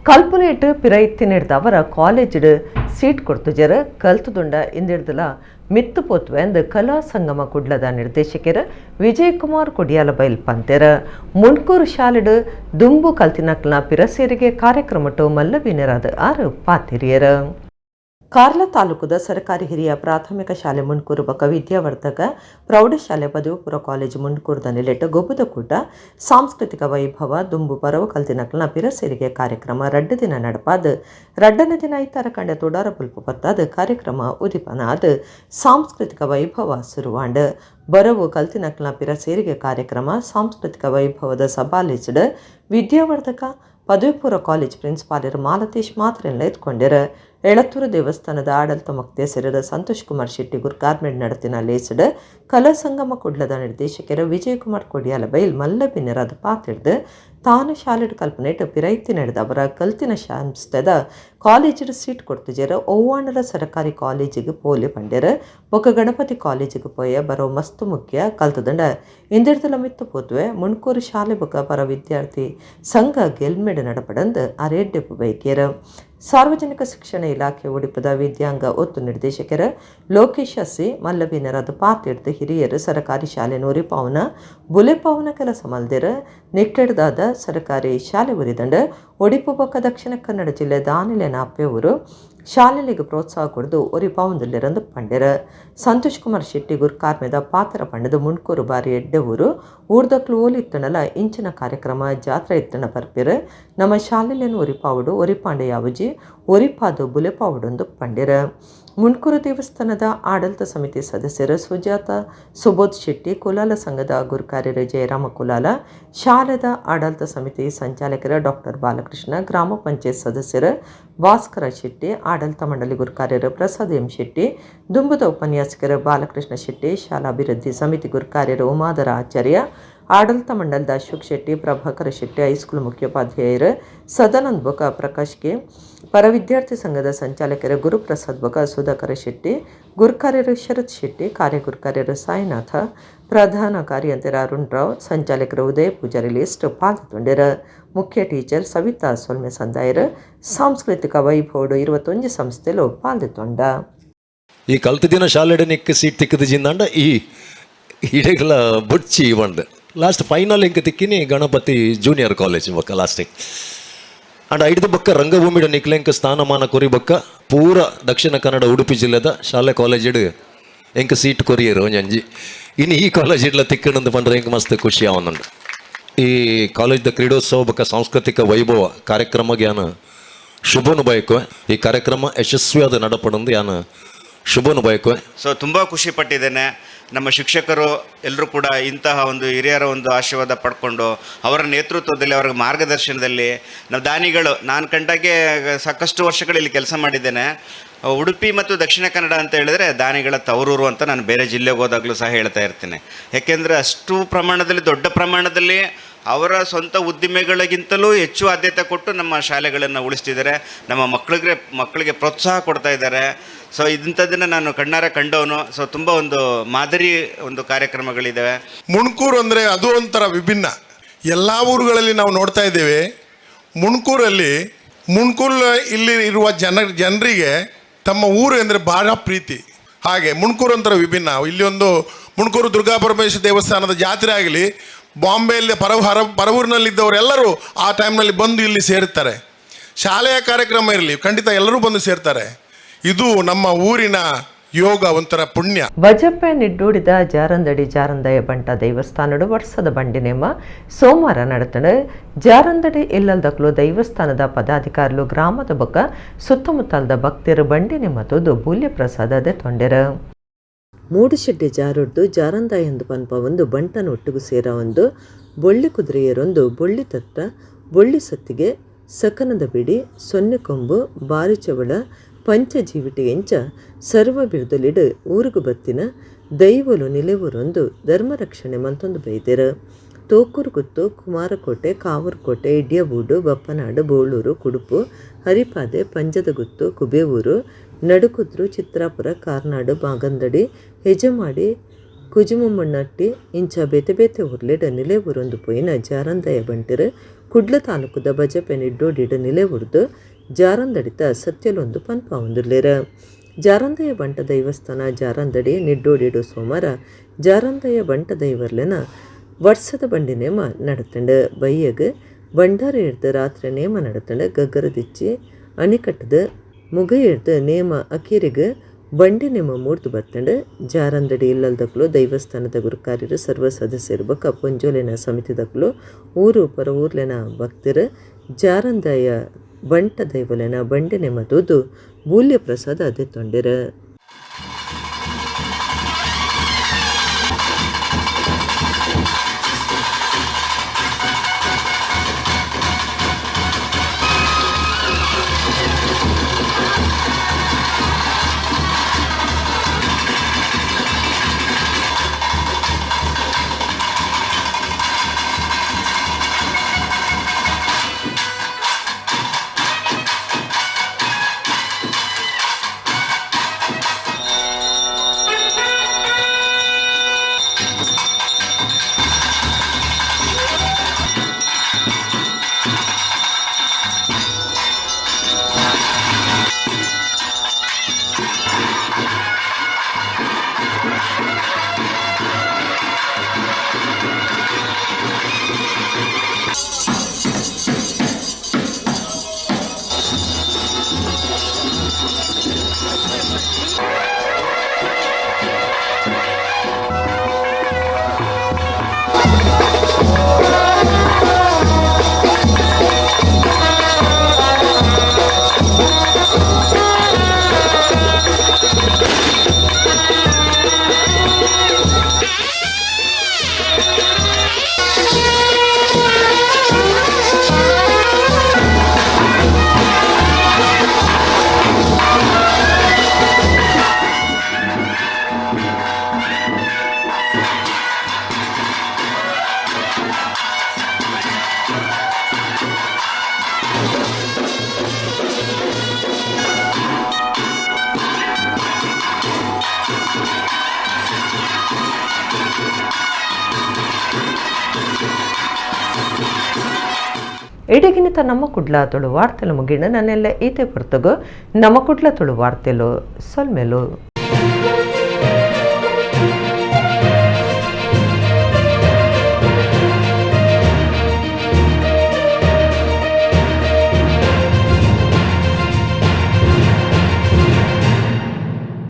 ಕಲ್ಪನೇಟ್ ಪಿರೈತ್ತಿನಿಡ್ದವರ ಕಾಲೇಜ್ಡ್ ಸೀಟ್ ಕೊಡ್ತುಜರ ಕಲ್ತುದುಂಡ ಇಂದಿಡ್ದಲ ಮಿತ್ತು ಪೋತ್ವೆಂದು ಕಲಾ ಸಂಗಮ ಕುಡ್ಲದ ನಿರ್ದೇಶಕರ ವಿಜಯಕುಮಾರ್ ಕೊಡಿಯಾಲ ಬೈಲ್ ಪಂತೆರ. ಮುನ್ಕೂರು ಶಾಲೆಡ್ ದುಂಬು ಕಲ್ತಿನಕ್ಲ ಪಿರಸೇರಿಗೆ ಕಾರ್ಯಕ್ರಮಟು ಮಲ್ಲವಿನರಾದ ಆರು ಪಾತಿರಿಯರ. ಕಾರ್ಲ ತಾಲೂಕುದ ಸರ್ಕಾರಿ ಹಿರಿಯ ಪ್ರಾಥಮಿಕ ಶಾಲೆ ಮುಂಡ್ಕೂರು ಬೊಕ ವಿದ್ಯಾವರ್ಧಕ ಪ್ರೌಢಶಾಲೆ ಪದವಿಪೂರ್ವ ಕಾಲೇಜು ಮುಂಡ್ಕೂರುದ ನೆಲೆಟ್ ಗೊಬ್ಬುದ ಕೂಟ ಸಾಂಸ್ಕೃತಿಕ ವೈಭವ ದುಂಬು ಪರವು ಕಲ್ತಿನಕ್ಲನ ಪಿರಸೇರಿಗೆ ಕಾರ್ಯಕ್ರಮ ರಡ್ಡು ದಿನ ನಡಪಾದ ರಡ್ಡನ ದಿನ ಐತಾರ ಕಂಡ ತೋಡಾರ ಪುಲ್ಪ ಪತ್ತಾದ ಕಾರ್ಯಕ್ರಮ ಉದಿಪನ ಆದ ಸಾಂಸ್ಕೃತಿಕ ವೈಭವ ಸುರುವಾಂಡ್. ಬರವು ಕಲ್ತಿನಕ್ಲನ ಪಿರಸೇರಿಗೆ ಕಾರ್ಯಕ್ರಮ ಸಾಂಸ್ಕೃತಿಕ ವೈಭವದ ಸಭಾಲೇಜಿಡ್ ವಿದ್ಯಾವರ್ಧಕ ಪದವಿಪೂರ್ವ ಕಾಲೇಜ್ ಪ್ರಿನ್ಸಿಪಾಲರು ಮಾಲತೇಶ್ ಮಾತ್ರೆಲ್ಲ ಎತ್ಕೊಂಡಿರ. ಎಳತ್ತೂರು ದೇವಸ್ಥಾನದ ಆಡಳಿತ ಮೊಕ್ತೇಸರರ ಸಂತೋಷ್ ಕುಮಾರ್ ಶೆಟ್ಟಿ ಗುರ್ಕಾರ್ಮೆಂಟ್ നടത്തിನ ಲೇಸಡ್ ಕಲಾ ಸಂಗಮ ಕುಡ್ಲದ ನಿರ್ದೇಶಕರ ವಿಜಯಕುಮಾರ್ ಕೊಡಿಯಾಲ ಬೈಲ್ ಮಲ್ಲಬಿನ್ನರಾದ ಪಾತಿಡ್ದು ತಾನು ಶಾಲೆಡ್ ಕಲ್ಪನೆಟ್ ಪಿರೈತಿ ನಡೆದವರ ಕಲ್ತಿನ ಸಂಸ್ಥೆದ ಕಾಲೇಜಿಡ್ ಸೀಟ್ ಕೊಡ್ತಿಜರ ಓವಾಣರ ಸರ್ಕಾರಿ ಕಾಲೇಜಿಗೆ ಪೋಲಿ ಪಂಡ್ಯರ ಬೊಕ ಗಣಪತಿ ಕಾಲೇಜಿಗೆ ಪೋಯ ಬರೋ ಮಸ್ತು ಮುಖ್ಯ ಕಲ್ತದಂಡ ಇಂದಿರ್ದಲ ಮಿತ್ತು ಪೋತ್ವೆ ಮುಣ್ಕೂರು ಶಾಲೆ ಬೊಕ ಪರ ವಿದ್ಯಾರ್ಥಿ ಸಂಘ ಗೆಲ್ಮೆಡ್ ನಡಪಡಂದು ಅರೇಡ್ಡೆಪ್ಪು ಬೈಕೇರ. ಸಾರ್ವಜನಿಕ ಶಿಕ್ಷಣ ಇಲಾಖೆ ಉಡುಪದ ವಿದ್ಯಾಂಗ ಒತ್ತು ನಿರ್ದೇಶಕರ ಲೋಕೇಶ ಸಿ ಮಲ್ಲವಿನರಾದ ಪಾತಿಡ್ದು ಹಿರಿಯರು ಸರಕಾರಿ ಶಾಲೆ ನೂರಿಪಾವನ ಬುಲೆಪಾವನ ಕೆಲಸ ಮಲ್ದಿರ ನಿಟ್ಟೆಡ್ದಾದ ಸರ್ಕಾರಿ ಶಾಲೆ ಉರಿದಂಡ ಒಡಿಪು ಬೊಕ್ಕ ದಕ್ಷಿಣ ಕನ್ನಡ ಜಿಲ್ಲೆ ದಾನಿಲೆನ ಅಪ್ಪೆಊರು ಶಾಲೆಲಿಗೆ ಪ್ರೋತ್ಸಾಹ ಕೊಡ್ದು ಒರಿಪಾವಂದಲ್ಲಿರಂದು ಪಂಡೆರ. ಸಂತೋಷ್ ಕುಮಾರ್ ಶೆಟ್ಟಿ ಗುರ್ಕಾರ್ಮೆದ ಪಾತ್ರ ಪಂಡದು ಮುಂಡ್ಕೂರು ಬಾರಿ ಎಡ್ಡೆ ಊರು ಊರ್ದಕ್ಲು ಓಲಿತ್ತಣಲ ಇಂಚಿನ ಕಾರ್ಯಕ್ರಮ ಜಾತ್ರೆ ಇತ್ತಣ ಪರ್ಪಿರ ನಮ್ಮ ಶಾಲೆಲೇನು ಒರಿಪಾವುಡು ಒರಿಪಾಂಡೆ ಯಾವಜಿ ಒರಿಪಾದು ಬುಲೆಪಾವುಡೊಂದು ಪಂಡೆರ. ಮುಂಡ್ಕೂರು ದೇವಸ್ಥಾನದ ಆಡಳಿತ ಸಮಿತಿ ಸದಸ್ಯರು ಸುಜಾತ ಸುಬೋಧ್ ಶೆಟ್ಟಿ, ಕುಲಾಲ ಸಂಘದ ಗುರುಕಾರ್ಯರು ಜಯರಾಮ ಕುಲಾಲ, ಶಾಲೆದ ಆಡಳಿತ ಸಮಿತಿ ಸಂಚಾಲಕರು ಡಾಕ್ಟರ್ ಬಾಲಕೃಷ್ಣ, ಗ್ರಾಮ ಪಂಚಾಯತ್ ಸದಸ್ಯರು ಭಾಸ್ಕರ ಶೆಟ್ಟಿ, ಆಡಳಿತ ಮಂಡಳಿ ಗುರುಕಾರ್ಯರು ಪ್ರಸಾದ್ ಎಂ ಶೆಟ್ಟಿ, ದುಂಬುದ ಉಪನ್ಯಾಸಕರು ಬಾಲಕೃಷ್ಣ ಶೆಟ್ಟಿ, ಶಾಲಾಭಿವೃದ್ಧಿ ಸಮಿತಿ ಗುರುಕಾರ್ಯರು ಉಮಾಧರ ಆಚಾರ್ಯ, ಆಡಳಿತ ಮಂಡಲದ ಅಶೋಕ್ ಶೆಟ್ಟಿ, ಪ್ರಭಾಕರ ಶೆಟ್ಟಿ, ಹೈಸ್ಕೂಲ್ ಮುಖ್ಯೋಪಾಧ್ಯಾಯರು ಸದಾನಂದ್ ಬೊಕ ಪ್ರಕಾಶ್ ಕೆ, ಪರವಿದ್ಯಾರ್ಥಿ ಸಂಘದ ಸಂಚಾಲಕರು ಗುರುಪ್ರಸಾದ್ ಬೊಕ ಸುಧಾಕರ ಶೆಟ್ಟಿ, ಗುರುಕಾರ್ಯರು ಶರತ್ ಶೆಟ್ಟಿ, ಕಾರ್ಯಗುರುಕಾರ್ಯರು ಸಾಯಿನಾಥ, ಪ್ರಧಾನ ಕಾರ್ಯಂತರ ಅರುಣ್ ರಾವ್, ಸಂಚಾಲಕರು ಉದಯ ಪೂಜಾರಿ ಲಿಸ್ಟ್ ಪಾಲ್ಗೊಂಡರು. ಮುಖ್ಯ ಟೀಚರ್ ಸವಿತಾ ಸೊಲ್ಮೆ ಸಂದಾಯರು. ಸಾಂಸ್ಕೃತಿಕ ವೈಭವಡು 21 ಸಂಸ್ಥೆಲು ಪಾಲ್ಗೊಂಡ. ಈ ಕಲ್ತ ದಿನ ಶಾಲೆಡೆ ನಿಕ್ಕ ಸೀಟ್ ತಿಕ್ಕದ ಜಿಂದಾಂಡ ಈ ಇಡೆಗಳ ಬುಡ್ಚಿ ಬಂದು ಲಾಸ್ಟ್ ಫೈನಲ್ ಇಂಕ ತಿಕ್ಕಿನಿ ಗಣಪತಿ ಜೂನಿಯರ್ ಕಾಲೇಜ್ ಬೊಕ್ಕ ಲಾಸ್ಟಿಗೆ. ಅಂಡ್ ಐಡ್ದು ಬೊಕ್ಕ ರಂಗಭೂಮಿಡ ನಿಕ್ಲೆಂಕ ಸ್ಥಾನಮಾನ ಕೊರಿ ಬೊಕ್ಕ ಪೂರ ದಕ್ಷಿಣ ಕನ್ನಡ ಉಡುಪಿ ಜಿಲ್ಲೆದ ಶಾಲೆ ಕಾಲೇಜಿಡ್ ಎಂಕ ಸೀಟ್ ಕೊರಿಯರು ಒಂಜಂಜಿ. ಇನ್ನು ಈ ಕಾಲೇಜ್ ಇಡ್ಲ ತಿಕ್ಕಣಂದು ಪಂಡ್ರೆ ಎಂಕ ಮಸ್ತ್ ಖುಷಿ ಆವನುಂಡು. ಈ ಕಾಲೇಜ್ದ ಕ್ರೀಡೋತ್ಸವ ಬೊಕ್ಕ ಸಾಂಸ್ಕೃತಿಕ ವೈಭವ ಕಾರ್ಯಕ್ರಮ ಯಾನ ಶುಭನು ಬಯಕುವೆ. ಈ ಕಾರ್ಯಕ್ರಮ ಯಶಸ್ವಿಯಾದ ನಡಪಡಂದು ಯಾನ ಶುಭನು ಬಯಕುವೆ. ಸೊ ತುಂಬ ಖುಷಿ ಪಟ್ಟಿದ್ದೇನೆ. ನಮ್ಮ ಶಿಕ್ಷಕರು ಎಲ್ಲರೂ ಕೂಡ ಇಂತಹ ಒಂದು ಹಿರಿಯರ ಒಂದು ಆಶೀರ್ವಾದ ಪಡ್ಕೊಂಡು ಅವರ ನೇತೃತ್ವದಲ್ಲಿ, ಅವರ ಮಾರ್ಗದರ್ಶನದಲ್ಲಿ ನಾವು ದಾನಿಗಳು, ನಾನು ಕಂಡಾಗೆ ಸಾಕಷ್ಟು ವರ್ಷಗಳಲ್ಲಿ ಕೆಲಸ ಮಾಡಿದ್ದೇನೆ. ಉಡುಪಿ ಮತ್ತು ದಕ್ಷಿಣ ಕನ್ನಡ ಅಂತ ಹೇಳಿದರೆ ದಾನಿಗಳ ತವರೂರು ಅಂತ ನಾನು ಬೇರೆ ಜಿಲ್ಲೆಗೆ ಹೋದಾಗಲೂ ಸಹ ಹೇಳ್ತಾ ಇರ್ತೇನೆ. ಯಾಕೆಂದರೆ ಅಷ್ಟು ಪ್ರಮಾಣದಲ್ಲಿ, ದೊಡ್ಡ ಪ್ರಮಾಣದಲ್ಲಿ ಅವರ ಸ್ವಂತ ಉದ್ದಿಮೆಗಳಿಗಿಂತಲೂ ಹೆಚ್ಚು ಆದ್ಯತೆ ಕೊಟ್ಟು ನಮ್ಮ ಶಾಲೆಗಳನ್ನು ಉಳಿಸ್ತಿದ್ದಾರೆ, ನಮ್ಮ ಮಕ್ಕಳಿಗೆ ಪ್ರೋತ್ಸಾಹ ಕೊಡ್ತಾ ಇದ್ದಾರೆ. ಸೊ ಇಂಥದ್ದನ್ನು ನಾನು ಕಣ್ಣಾರೆ ಕಂಡವನು. ಸೊ ತುಂಬ ಒಂದು ಮಾದರಿ ಒಂದು ಕಾರ್ಯಕ್ರಮಗಳಿದ್ದಾವೆ. ಮುಣಕೂರು ಅಂದರೆ ಅದು ಒಂಥರ ವಿಭಿನ್ನ. ಎಲ್ಲ ಊರುಗಳಲ್ಲಿ ನಾವು ನೋಡ್ತಾ ಇದ್ದೇವೆ. ಮುಣಕೂರಲ್ಲಿ ಮುಣಕೂರು ಇಲ್ಲಿ ಇರುವ ಜನರಿಗೆ ತಮ್ಮ ಊರು ಅಂದರೆ ಭಾಳ ಪ್ರೀತಿ. ಹಾಗೆ ಮುಣಕೂರು ಒಂಥರ ವಿಭಿನ್ನ. ಇಲ್ಲಿ ಒಂದು ಮುಣಕೂರು ದುರ್ಗಾ ಪರಮೇಶ್ವರ ದೇವಸ್ಥಾನದ ಜಾತ್ರೆ ಆಗಲಿ, ಬಾಂಬೆಯಲ್ಲಿ ಪರವೂರಿನಲ್ಲಿದ್ದವರೆಲ್ಲರೂ ಆ ಟೈಮ್ನಲ್ಲಿ ಬಂದು ಇಲ್ಲಿ ಸೇರುತ್ತಾರೆ. ಶಾಲೆಯ ಕಾರ್ಯಕ್ರಮ ಇರಲಿ, ಖಂಡಿತ ಎಲ್ಲರೂ ಬಂದು ಸೇರ್ತಾರೆ. ಇದು ನಮ್ಮ ಊರಿನ ಯೋಗ, ಒಂಥರ ಪುಣ್ಯ. ಬಜಪೆ ನಿಡ್ಡೂಡಿದ ಜಾರಂದಡಿ ಜಾರಂದಯ ಬಂಟ ದೇವಸ್ಥಾನಡು ವರ್ಷದ ಬಂಡಿ ನೇಮ ಸೋಮವಾರ ನಡತಂಡು. ಜಾರಂದಡಿ ಇಲ್ಲಲ್ದಕ್ಲು ದೇವಸ್ಥಾನದ ಪದಾಧಿಕಾರಿಲು, ಗ್ರಾಮದ ಬೊಕ್ಕ ಸುತ್ತಮುತ್ತಲದ ಭಕ್ತರು ಬಂಡಿ ನೇಮ ತೊದು ಬೂಲ್ಯ ಪ್ರಸಾದ ತೊಂಡೆರು. ಮೂಡುಶೆಡ್ಡೆ ಜಾರೊಡ್ದು ಜಾರಂದ ಎಂದು ಪನ್ಪ ಒಂದು ಬಂಟನ ಒಟ್ಟಿಗೂ ಸೇರ ಒಂದು ಬೊಳ್ಳಿ ಕುದುರೆಯರೊಂದು ಬೊಳ್ಳಿ ತಟ್ಟ ಬೊಳ್ಳಿ ಸತ್ತಿಗೆ ಸಕನದ ಬಿಡಿ ಸೊನ್ನೆ ಕೊಂಬು ಬಾರಿಚವಳ ಪಂಚಜೀವಿಟಿ ಎಂಚ ಸರ್ವ ಬಿರುದಲಿಡು ಊರುಗು ಬತ್ತಿನ ದೈವಲು ನಿಲೆವೂರೊಂದು ಧರ್ಮರಕ್ಷಣೆ ಮಂತೊಂದು ಬೈದೆರು. ತೋಕೂರುಗುತ್ತು, ಕುಮಾರಕೋಟೆ, ಕಾವೂರುಕೋಟೆ, ಇಡ್ಯಬೂಡು, ಬಪ್ಪನಾಡು, ಬೋಳೂರು, ಕುಡುಪು, ಹರಿಪಾದೆ, ಪಂಜದಗುತ್ತು, ಕುಬೇವೂರು, ನಡುಕುದ್ರು, ಚಿತ್ರಾಪುರ, ಕಾರ್ನಾಡು, ಬಾಗಂದಡಿ, ಹೆಜಮಾಡಿ, ಕುಜುಮುಮ್ಮಣ್ಣಟ್ಟಿ ಇಂಚ ಬೇತೆ ಬೇತೆ ಊರ್ಲೆಡ್ ನಿಲೆವೂರೊಂದು ಪೋಯಿನ ಜಾರಂದಯ ಬಂಟಿರು ಕುಡ್ಲ ತಾಲೂಕುದ ಬಜಪೆ ನಿಡ್ಡೋಡಿಡು ನಿಲೆವುರ್ದು ಜಾರಂದಡಿತ ಸತ್ಯಲೊಂದು ಪನ್ಪ ಹೊಂದಿರ್ಲಿರ. ಜಾರಂದಯ ಬಂಟ ದೈವಸ್ಥಾನ ಜಾರಂದಡಿ ನಿಡ್ಡೋಡಿಡು ಸೋಮವಾರ ಜಾರಂದಯ ಬಂಟ ದೈವರ್ಲೆನ ವರ್ಷದ ಬಂಡಿ ನೇಮ ನಡತಂಡು. ಬೈಯಗ್ ಬಂಡಾರ ಹಿಡ್ದು ರಾತ್ರಿ ನೇಮ ನಡತಂಡು. ಗಗ್ಗರದಿಚ್ಚಿ ಅಣಿಕಟ್ಟದ ಮುಗ ಹಿಡ್ದು ನೇಮ ಅಕೀರಿಗೆ ಬಂಡಿ ನೇಮ ಮೂರ್ತು ಬತ್ತಂಡು. ಜಾರಂದಡಿ ಇಲ್ಲಲ್ದಕ್ಲು ದೈವಸ್ಥಾನದ ಗುರುಕಾರ್ಯರು ಸರ್ವ ಸದಸ್ಯರು ಬೊಕ್ಕ ಪೊಂಜೋಲೆನ ಸಮಿತಿದಕ್ಲು ಊರು ಪರ ಊರ್ಲೆನ ಭಕ್ತರು ಜಾರಂದಯ ಬಂಟ ದೈವಲೆನ ಬಂಡಿ ನೇಮ ತೂದು ಬೂಲ್ಯ ಪ್ರಸಾದ ಅದೇ ತೊಂಡಿರ. ಇಡಗಿನಿತ ನಮ್ಮ ಕುಡ್ಲ ತುಳು ವಾರ್ತೆಲು ಮುಗಿಣ ನನ್ನೆಲ್ಲ ಈತೆ ಪುರ್ತಗು ನಮ್ಮ ಕುಡ್ಲ ತುಳು ವಾರ್ತೆಲು ಸೊಲ್ಮೆಲು.